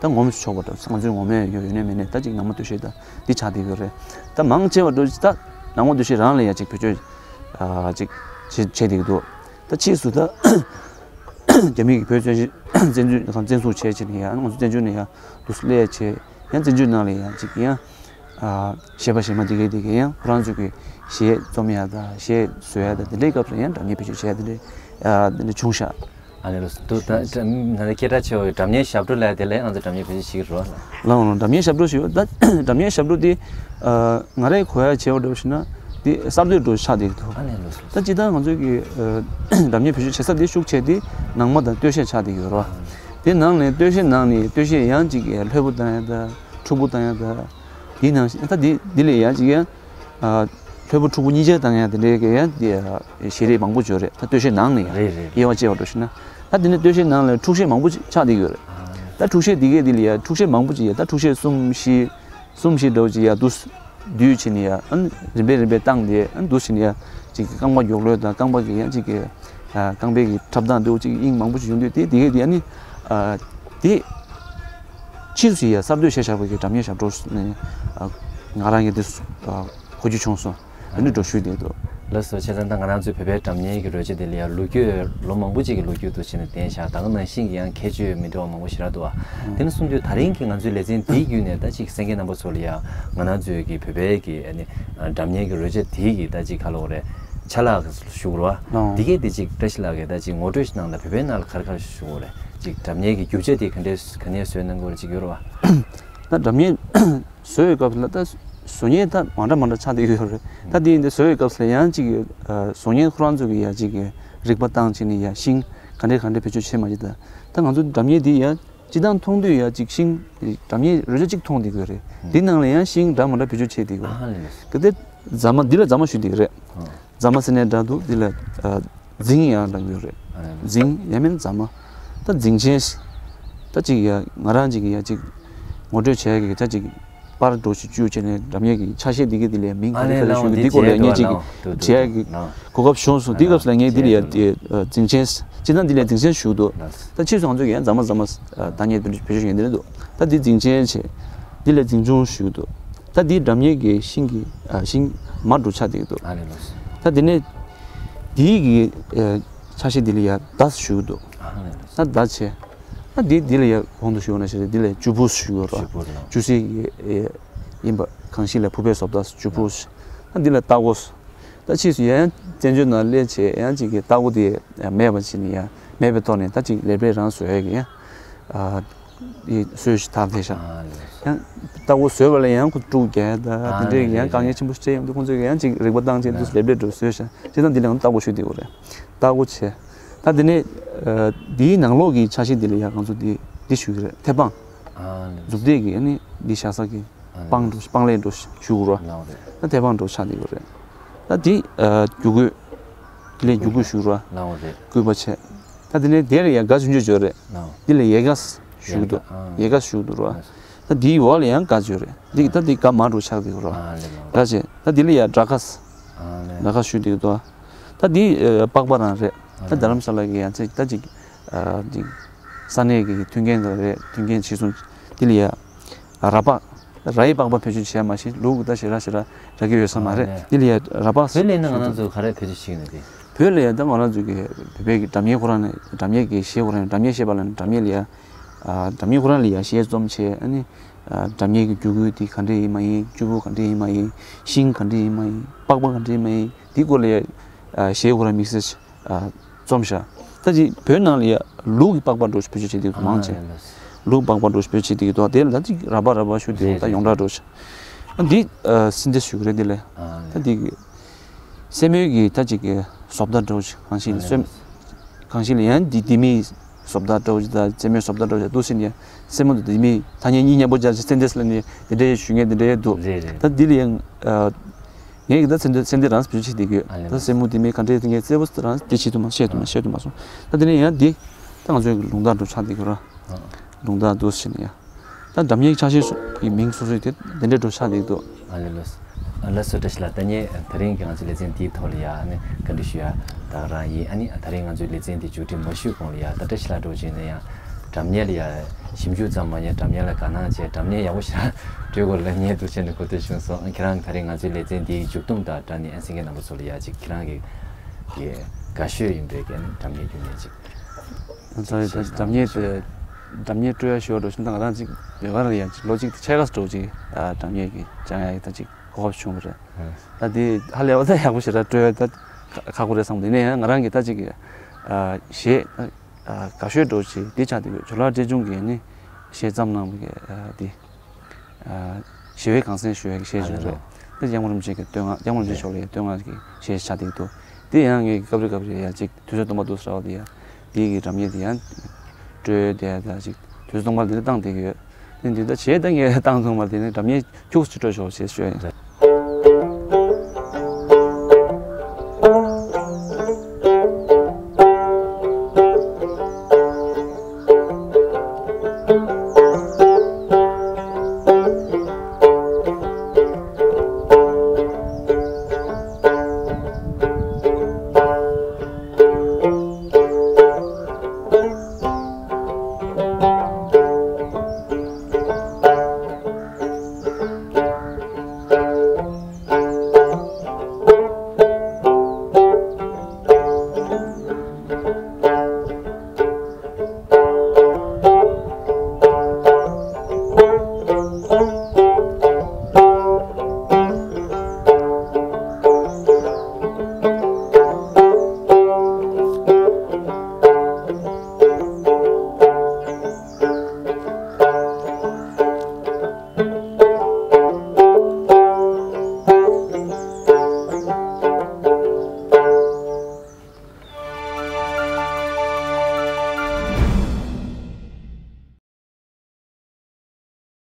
ད་ངོམ་ཆོག་པ་འདྲ། ང་ཚོའི་ངོ་མས་ཡོད་ཡོད་ནས་མེད་ནས་ད་ཅིག་ནང་མ་སྡོད་གཞས་ད་འདི་ཆགས་བསྡད་ཡོད་རེད། ད་མང་ཆེ་བ་འགྲོ་ད་ནང་མ་སྡོད་གཞས་རང་ལ་ཡ་ཅིག་བེད་སྤྱོད་ཨ་ཅིག་བྱེད་བྱེད་བསྡད་ཀྱི་འདུག་ད་ཕྱིས་སུ་ད་རྒྱ་མི་གིས་བོད་བཙན་བཙན་འཛུལ་བཙན་བཟུང་བྱས་བྱས་ནས་ཡ་ང་ཚོ་བཙན་བྱོལ་ནས་ཡ་འདུག་སླེབས་བྱས་ཡང་བཙན་བྱོལ་ནང་ལ་ཡ་ཅིག་ཡང་ཨ་གཞས་པ་གཞས་མ་དེ་གས་དེ་གས་ཡང་ཁོ་རང་ཚོ་གི་གཞས་རྩོམ་ཡ་ད་གཞས་བཟོ་ཡ་ད་དེ་འདྲའི་སྐབས་སུ་ཡང་སྒྲ་སྙན་བེད་སྤྱོད་བྱས་དེ་འདྲའི་ཨ་དེ་འདྲ་བྱུང་ཤག་ཨ་ནི་ལོ་སུ་ད་ད་ད་ན་ད་སྐད་གྲགས་ཆེ་བའི་སྒྲ་སྙན་ཞབས་བྲོ་ལ་དེ་ལས་ང་ཚོ་སྒྲ་སྙན་བེད་སྤྱོད་བྱེད་ཀྱི་རོ་ལ། ལའང་ལའང་སྒྲ་སྙན་ཞབས་བྲོ་ཞིག་ཡོད། ད་སྒྲ་སྙན་ཞབས་བྲོ་དེ་ཨ་ང་རའི་གོ་ཡ་བྱས་པ་འདྲ་བོ་ཞིག་ན་དེ་གསར་གཏོད་འདྲ་བོ་ཆགས་བསྡད་ཀྱི་འདུག་ཨ་ནི་ལོ་སུ། ད་སྤྱིར་བཏང་ང་ཚོའི་གི་ཨ་སྒྲ་སྙན་བེད་སྤྱོད་བྱེད་ས་དེ་ཤུགས་ཆེ་དེ་ནང་མ་དང་སྟོད་གཞས་ཆགས་བསྡད་ཀྱི་ཡོད་རོ། དེ་ནང་ནས་སྟོད་གཞས་ནང་ནས་སྟོད་གཞས་ཡང་ཅིག་ལྷོད་པོ་བཏང་ཡ་ད་འཁྲུག་པོ་བཏང་ཡ་ད་དེའི་ནང་བཞིན་ད་དེ་དེ་ལས་ཡང་ཅིག་ཡང་ཨ་ ལྷོད་པོ་འཁྲུག་པོ་གཉིས་ཆར་བཏང་ཡ་དེ་འདྲའི་གི་ཡ་དེ་ཡ་ཞལ་རས་མང་པོ་ཅིག་ཡོད་རེད། ད་སྟོད་གཞས་ནང་ནས་ཡ་རེད་རེད། དབྱེ་བ་ཕྱེ་བ་འགྲོ་ཞིག་ན། ད་དེ་ནས་སྟོད་གཞས་ནང་ལ་འཁྲུག་གཞས་མང་པོ་ཅིག་ཆགས་བསྡད་ཡོད་རེད། ད་འཁྲུག་གཞས་དེ་གས་དེ་ལ་ཡ་འཁྲུག་གཞས་མང་པོ་ཅིག་ཡ་ད་འཁྲུག་གཞས་གསུམ་བཞི་གསུམ་བཞི་འདྲ་བོ་ཅིག་ཡ་འདུག་བསྡུས་བྱས་ནས་ཡ་ཨ་ནི་རིམ་པས་རིམ་པས་བཏང་སྟེ་ཨ་ནི་འདུག་བྱས་ནས་ཡ་ཅིག་གི་རྐང་པ་མགྱོགས་ལོས་དང་རྐང་པ་གི་ཡ་ཅིག་གི་ཨ་རྐང་པའི་གི་འཁྲབ་སྟངས་འདྲ་བོ་ཅིག་དབྱིངས་མང་པོ་ཅིག་ཡོང་དུས་དེ་དེ་གས་དེ་ཨ་ནི་ཨ་དེ་ཕྱིས་སུ་ཡ་གསར་གཏོད་བྱས་བཞག་པའི་གི་སྒྲ་སྙན་ཞབས་བྲོ་ནས་ཨ་ང་རང་གི་དེ་ཨ་གོ་རྒྱུ་བྱུང་སོང་། ཨ་ནི་འགྲོ་ཞུས་བསྡད་འདུག་ལགས་སོ། བྱས་ཙང་ད་ང་རང་ཚོའི་བོད་པའི་སྒྲ་སྙན་གྱི་རོལ་ཆ་དེ་ལ་ཡང་ལོ་རྒྱུས་ལོ་མང་པོ་ཅིག་གི་ལོ་རྒྱུས་འདུག་བྱས་ནས་བསྟན་བཞག་ད་ག་ནང་བཞིན་གྱི་ཡང་ཁྱད་ཆོས་མི་འདྲ་བ་མང་པོ་ཞེ་དྲག་འདུག་བ། དེ་ནས་གསུངས་དུས་ད་རིང་གི་ང་ཚོའི་ལེ་ཚན་འདིའི་བརྒྱུད་ནས་ད་ཅིག་གསན་མཁན་རྣམ་པ་ཚོ་ལ་ཡང་ང་རང་ཚོའི་གི་བོད་པའི་གི་ཨ་ནི་སྒྲ་སྙན་གྱི་རོལ་ཆ་དེའི་གི་ད་ཅིག་ག་ལབ་དགོས་རེད། ཆ་ལག་ཞུ་དགོས་རེད་བ། ཨོ། འདི་གས་དེ་ཅིག་བཀྲ་ཤིས་ལགས་ཀྱིས་ད་ཅིག་ངོ་སྤྲོད་ཞིག་གནང་དང་། བོད་པའི་ནང་ལ་ག་རེ་ག་རེ་ཞུ་དགོས་རེད། ཅིག་སྒྲ་སྙན་གྱི་རྒྱུ་ཆ་དེ་ག་འདྲས་ག་ནས་བཟོས་གནང་དགོས་རེད་ཅིག་ཡོད་རེད་བ། ད་སྒྲ་སྙན་བཟོ་བའི་སྐབས་ལ་ད་བཟོ་མཁན་ད་མ་འདྲ་མ་འདྲ་ཆགས་བསྡད་ཡོད་རེད། ད་དེ་ཡིན་དུས་བཟོ་བའི་སྐབས་ལ་ཡང་ཅིག་ཨ་བཟོ་མཁན་ཁོ་རང་ཚོ་གི་ཡ་ཅིག་རིག་པ་བཏང་བྱས་ནས་ཡ་ཤིང་ག་འདྲས་ག་འདྲས་བེད་སྤྱོད་བྱེད་མ་བྱེད། ད་ད་ང་ཚོ་སྒྲ་སྙན་འདི་ཡ་སྤྱིར་བཏང་མཐོང་དུས་ཡ་ཅིག་ཤིང་སྒྲ་སྙན་རོལ་ཆ་གཅིག་མཐོང་བསྡད་ཀྱི་ཡོད་རེད། འདི་ནང་ལ་ཡང་ཤིང་འདྲ་མ་འདྲ་བེད་སྤྱོད་བྱས་བསྡད་ཀྱི་ཡོད་རེད། ཨ་ལས། གལ་ཏེ་རྫ་མ་འདི་ལ་རྫ་མ་ཞུ་བསྡད་ཀྱི་རེད། ཨ། རྫ་མ་ཟེར་ནའི་འདྲ་འདུག་འདི་ལ་ཨ་རྫིང་ཡང་ལབ་ཀྱི་ཡོད་རེད། ཨ་རེད། རྫིང་ཡང་མིན་རྫ་མ། ད་རྫིང་ཆེན། ད་ཅིག་ཡ་ང་རང་ཅིག་ཡ་ཅིག་ངོ་སྤྲོད་བྱས་ཀྱི་ད་ཅིག་པར་འདྲ་ཞིག་བཅུག་བྱས་ནས་སྒྲ་སྙན་གྱི་ཆ་ཤས་འདི་གི་འདི་ལ་མིང་ག་རེ་ག་རེ་ཞུ་གི་འདི་སྐོར་ལ་ངས་ཅིག་བྱས་ཀྱི་གོ་སྐབས་བྱུང་སོང་། འདི་སྐབས་སུ་ལ་ངས་འདི་ལ་ཡ་དེ་རྫིང་ཆེན། སྤྱིར་བཏང་འདི་ལ་རྫིང་ཆེན་ཞུ་གི་འདུག་ད་ཕྱིས་སུ་ང་ཚོ་གི་ཡང་རྫ་མ་རྫ་མ་ད་ངས་འདི་འདྲ་བེད་སྤྱོད་ཡོང་འདི་རེད་འདུག་ད་འདི་རྫིང་ཆེན་བྱས། འདི་ལ་རྫིང་ཆུང་ཞུ་གི་འདུག་ད་འདི་སྒྲ་སྙན་གྱི་ཤིང་གི་ཨ་ཤིང་མ་འདྲ་ཆགས་བསྡད་ཀྱི་འདུག་ཨ་ལས། ད་འདི་ནས་འདི་གི་ཨ་ཆ་ཤས་འདི་ལ་ཡ་མདའ་ཞུ་གི་འདུག་ཨ་ལས། ད་མདའ་བྱས། ད་འདི་འདི་ལ་ཡ་གོང་དུ་ཞུས་པ་ནང་བཞིན་འདི་ལ་ཅུ་ཕུ་ཞུ་གི་རེད། ཅུ་ཕུ་ལ། ཅུ་སི་ཡི་ཨེ་ཡིན་པ་གང་ཞིག་ལ་ཕུ་པའི་བཟོ་ལྟ་ཅུ་ཕུ། ད་འདི་ལ་ལྟག་གོ། ད་ཕྱིས་སུ་ཡང་བཙན་བྱོལ་ནང་སླེབས་བྱས་ཡང་ཅིག་གི་ལྟག་གོ་དེ་མེད་པ་བྱས་ནས་ཡང་མེད་པའི་ཐོག་ནས་ད་ཅིག་ལེབ་ལེབ་རང་བཟོ་ཡ་གི་ཡང་ཨ་ཡི་སྲོལ་ཞིག་དར་བསྡད་ཤག་ཨ་ལས། ཡང་ལྟག་གོ་བཟོས་པ་ལ་ཡང་ཁོ་དཀྲུག་རྒྱག་ད་ཨ་དེ་འདྲའི་ཡང་དཀའ་ངལ་ཆེན་པོ་ཞིག་འཕྲད་ཡོང་དུས་ཁོང་ཚོས་ཡང་ཅིག་རིག་པ་བཏང་བྱས་འདུག་ལེབ་ལེབ་འདྲ་བཟོས་ཤག་བྱས་ཙང་འདི་ལ་ཡང་ལྟག་གོ་ཞུ་བསྡད་ཡོད་རེད། ལྟག་གོ་བྱས། ད་དེ་ནས་ཨ་འདིའི་ནང་ལོགས་ཀྱི་ཆ་ཤས་འདི་ལ་ཡང་ང་ཚོ་འདི་འདི་ཞུ་གི་རེད། ཐེབས་པང་། ཨ་ལས། མཛུབ་ཐེལ་གྱི་ཨ་ནི་འདི་བཞག་ས་གི་ཨ་ལས། པང་འདྲ་པང་ལས་འདྲ་ཞུ་དགོས་རེད། ལགས་རེད། ད་ཐེབས་པང་འདྲ་ཆགས་བསྡད་ཡོད་རེད། ད་འདི་ཨ་རྒྱུ་སྐུད། འདི་ལས་རྒྱུ་སྐུད་ཞུ་ར། ལགས་རེད། སྐུད་པ་བྱས། ད་དེ་ནས་དེ་ལ་ཡལ་ག་ཆུང་ཆུང་ཅིག་ཡོད་རེད། ལགས། འདི་ལ་ཡལ་ག་ཞུ་གི་འདུག་ཡལ་ག་ཨ། ཡལ་ག་ཞུ་གི་འདུག་ར། ལགས། ད་འདིའི་འོག་ལ་ཡང་ག་ཅིག་ཡོད་རེད། འདི་ད་འདི་ག་མ་འདྲ་ཆགས་བསྡད་ཡོད་ར། ཨ་ལས། ལགས། ག་བྱས། ད་འདི་ལ་ཡ་སྦྲ་ག་ཨ་ལས། སྦྲ་ག་ཞུ་བསྡད་ཡོད་དོ། ད་འདི་ཨ་པགས་པ་རང་རེད། ཨ་ད་ལས། རྡ་རམ་ས་ལ་གི་ཡང་ཚེ་ད་ཅིག་ཨ་ཅིག་ས་གནས་ཀྱི་མཐུན་རྐྱེན་དང་རེད། མཐུན་རྐྱེན་བྱས་སོང་། འདི་ལ་ཡ་ར་པགས། རའི་པགས་པ་བེད་སྤྱོད་བྱས་མ་ཤེས་ལུག་གི་ད་ཞེ་དྲག་ཞེ་དྲག་རག་གི་ཡོད་ས་མ་རེད། ཨ་ལས། འདི་ལ་ཡ་ར་པགས། བོད་ལ་ཡིན་ན་ང་རང་ཚོ་ག་རེ་བེད་སྤྱོད་བྱེད་ཀྱི་ཡོད་ན་དེ། བོད་ལ་ཡ་ད་ང་རང་ཚོ་གི་བོད་པའི་གི་སྒྲ་སྙན་ཁོ་རང་ནས་སྒྲ་སྙན་གྱི་གཞས་ཁོ་རང་ནས་སྒྲ་སྙན་བཤད་པ་ལ་ནི་སྒྲ་སྙན་ལ་ཡ་ཨ་སྒྲ་སྙན་ཁོ་རང་ལ་ཡ་གཞས་རྩོམ་བྱས། ཨ་ནི་ཨ་སྒྲ་སྙན་གྱི་རྒྱུ་སྐུད་དེ་ག་འདྲས་ཡིན་མ་ཡིན། ཅུ་ཕུ་ག་འདྲས་ཡིན་མ་ཡིན། ཤིང་ག་འདྲས་ཡིན་མ་ཡིན། པགས་པ་ག་འདྲས་ཡིན་མ་ཡིན། དེ་སྐོར་ལ་ཡ་ཨ་གཞས་ཁོ་རང་དམིགས་བསལ་ཨ་རྩོམ་བཞག་ད་ཅིག་བོད་ནང་ལ་ཡ་ལུག་གི་པགས་པ་འདྲ་ཞིག་བེད་སྤྱོད་བྱེད་དུས་མང་ཆེ། ཨ་ལས། ལུག་པགས་པ་འདྲ་ཞིག་བེད་སྤྱོད་བྱེད་དུས་དོ་དེ་ལ་ད་ཅིག་ར་པགས་ར་པགས་ཞུ་དུས་ད་ཡོངས་གྲགས་འདྲ་ཞིག་ཨ་འདི་ཨ་སིན་ཏེ་ཞུ་གི་རེད། འདི་ལས་ཨ་ད་ལས། འདི་གི་སེན་མོའི་གི་ད་ཅིག་གི་བཟོ་ལྟ་འདྲ་ཞིག་གང་ཞིག་ལ་ཨ་ལས། སེན་གང་ཞིག་ལ་ཡང་འདི་ལྡེ་མིག་བཟོ་ལྟ་འདྲ་ཞིག་ད་སེན་མོའི་བཟོ་ལྟ་འདྲ་ཞིག་འདུག་ཟེར་ནས་སེན་མོ་དང་ལྡེ་མིག་ཐ་སྙད་གཉིས་མཉམ་པོ་སྦྱར་བྱས་སིན་ཏེ་ལབ་ནས་དེ་འདྲའི་ཞུ་མཁན་དེ་འདྲའི་འདུག་རེད་རེད། ད་འདི་ལ་ཡང་ཨ་ངས་ཀྱི་ད་ཚེ་འདི་ཚེ་འདི་རང་བེད་སྤྱོད་བྱེད་བསྡད་ཡོད། ཨ་ལས། ད་སེན་མོ་དེ་མིན་ག་འདྲའི་དེ་ངས་གསལ་པོ་རང་བཤད་ཐུབ་མ་བཤད་ཐུབ་མ་བཤད་ཐུབ་མ་སོང་། ད་དེ་ནས་ཡང་འདི་ད་ང་ཚོའི་ལུང་བརྡ་འདྲ་ཆགས་བསྡད་ཡོད་ར། ཨ། ལུང་བརྡ་འདུག་ཟེར་ནས་ཡང་ད་འགྲམ་ཉེ་ཆ་ཤས་སུ་ཡི་མིང་སོ་སོའི་དེ་དེ་འདྲའི་འདྲ་ཆགས་བསྡད་འདུག་ཨ་ལས། ལགས་སོ། ལགས་སོ་བཀྲ་ཤིས་ལགས། ད་ནས་ད་རིང་གི་ང་ཚོའི་ལེ་ཚན་འདིའི་ཐོག་ལ་ཡ་ཨ་ནི་བཀའ་འདྲི་ཞུ་ཡ་ད་ག་རང་ཡིན། ཨ་ནི་ད་རིང་ང་ཚོའི་ལེ་ཚན་འདི་མཇུག་སྒྲིལ་མ་ཞུས་གོང་ལ་ཡ་ད་བཀྲ་ཤིས་ལགས་འདྲ་བོ་བྱས་ན་ཡང་སྒྲ་སྙན་ལ་ཡ་ཞིབ་འཇུག་ཙམ་མ་ཡིན་སྒྲ་སྙན་ལ་དགའ་སྣང་བྱས་སྒྲ་སྙན་ཡག་པོ་ཞིག་སྤྲོད་དགོས་ལབ་མཁན་འདུག་བྱས་ནས་གོ་ཐོས་བྱུང་སོང་། ཨ་ཁྱེད་རང་གིས་ད་རིང་ང་ཚོའི་ལེ་ཚན་འདིའི་མཇུག་སྡོམ་དང་སྒྲ་སྙན་ཨན་སེང་གེ་རྣམ་པ་ཚོ་ལ་ཡ་ཅིག་ཁྱེད་རང་གི་གི་དགའ་ཤོས་ཡིན་པའི་གི་ཨ་ནི་སྒྲ་སྙན་བརྒྱུད་ནས་ཅིག་ང་ཚོའི་ད་སྒྲ་སྙན་དེ་སྒྲ་སྙན་སྤྲོད་ཡ་ཞུ་བ་འགྲོ་བཞིན་ད་ང་རང་ཅིག་ཟློས་གར་ཡ་ཅིག་ལོ་གཅིག་དེ་ཕྱེད་ཀ་འགྲོ་ཅིག་ཨ་སྒྲ་སྙན་གྱི་སྦྱང་ཡ་ཡི་ད་ཅིག་གོ་སྐབས་བྱུང་བ་རེད། ད་དེ་ཧ་ལས་པ་ད་ཡག་པོ་ཞེ་དྲག་སྤྲོད་ཡ་ད་ཁག་པོ་རེད་བསམ་འདུག་ཡིན་ན་ཡང་ང་རང་གི་ད་ཅིག་ཨ་གཞས་ཨ་དགའ་ཤོས་འགྲོ་ཅིག་དེ་ཆགས་བསྡད་ཡོད། ཇོ་ལགས་བཀྲས་ཆུང་གིས་ནི་གཞས་བརྩམས་གནང་བའི་ཨ་དེ། ཞི་བའི་གངས་སེང་ཞུ་བའི་གཞས་ཤིག་རེད། དེ་སྐྱབས་མགོན་རིན་པོ་ཆེ་གི་བསྟོད་བསྔགས། སྐྱབས་མགོན་རིན་པོ་ཆེ་མཆོག་ལ་བསྟོད་བསྔགས་ཀྱི་གཞས་ཤིག་ཆགས་བསྡད་འདུག་དེ་ཡང་ངས་སྐབས་རེ་སྐབས་རེ་ཡ་གཅིག་དུས་ཚོད་སྟོང་པ་འདུག་ཟེར་བ་དེ་ཡ་དེའི་གི་སྒྲ་སྙན་དེ་ཡང་སྤྲོད་བསྡད་ཡ་ད་གཅིག་དུས་ཚོད་སྟོང་པ་དེ་འདྲ་བཏང་བསྡད་ཀྱི་ཡོད། དེ་འདི་ད་བྱས་ད་ངས་བཏང་སོང་བ་དེ་ནི་སྒྲ་སྙན་ཁྱུག་ཙམ་སྤྲོད་ཆོག་ཞེས་ཞུ་ཡ་ཡིན།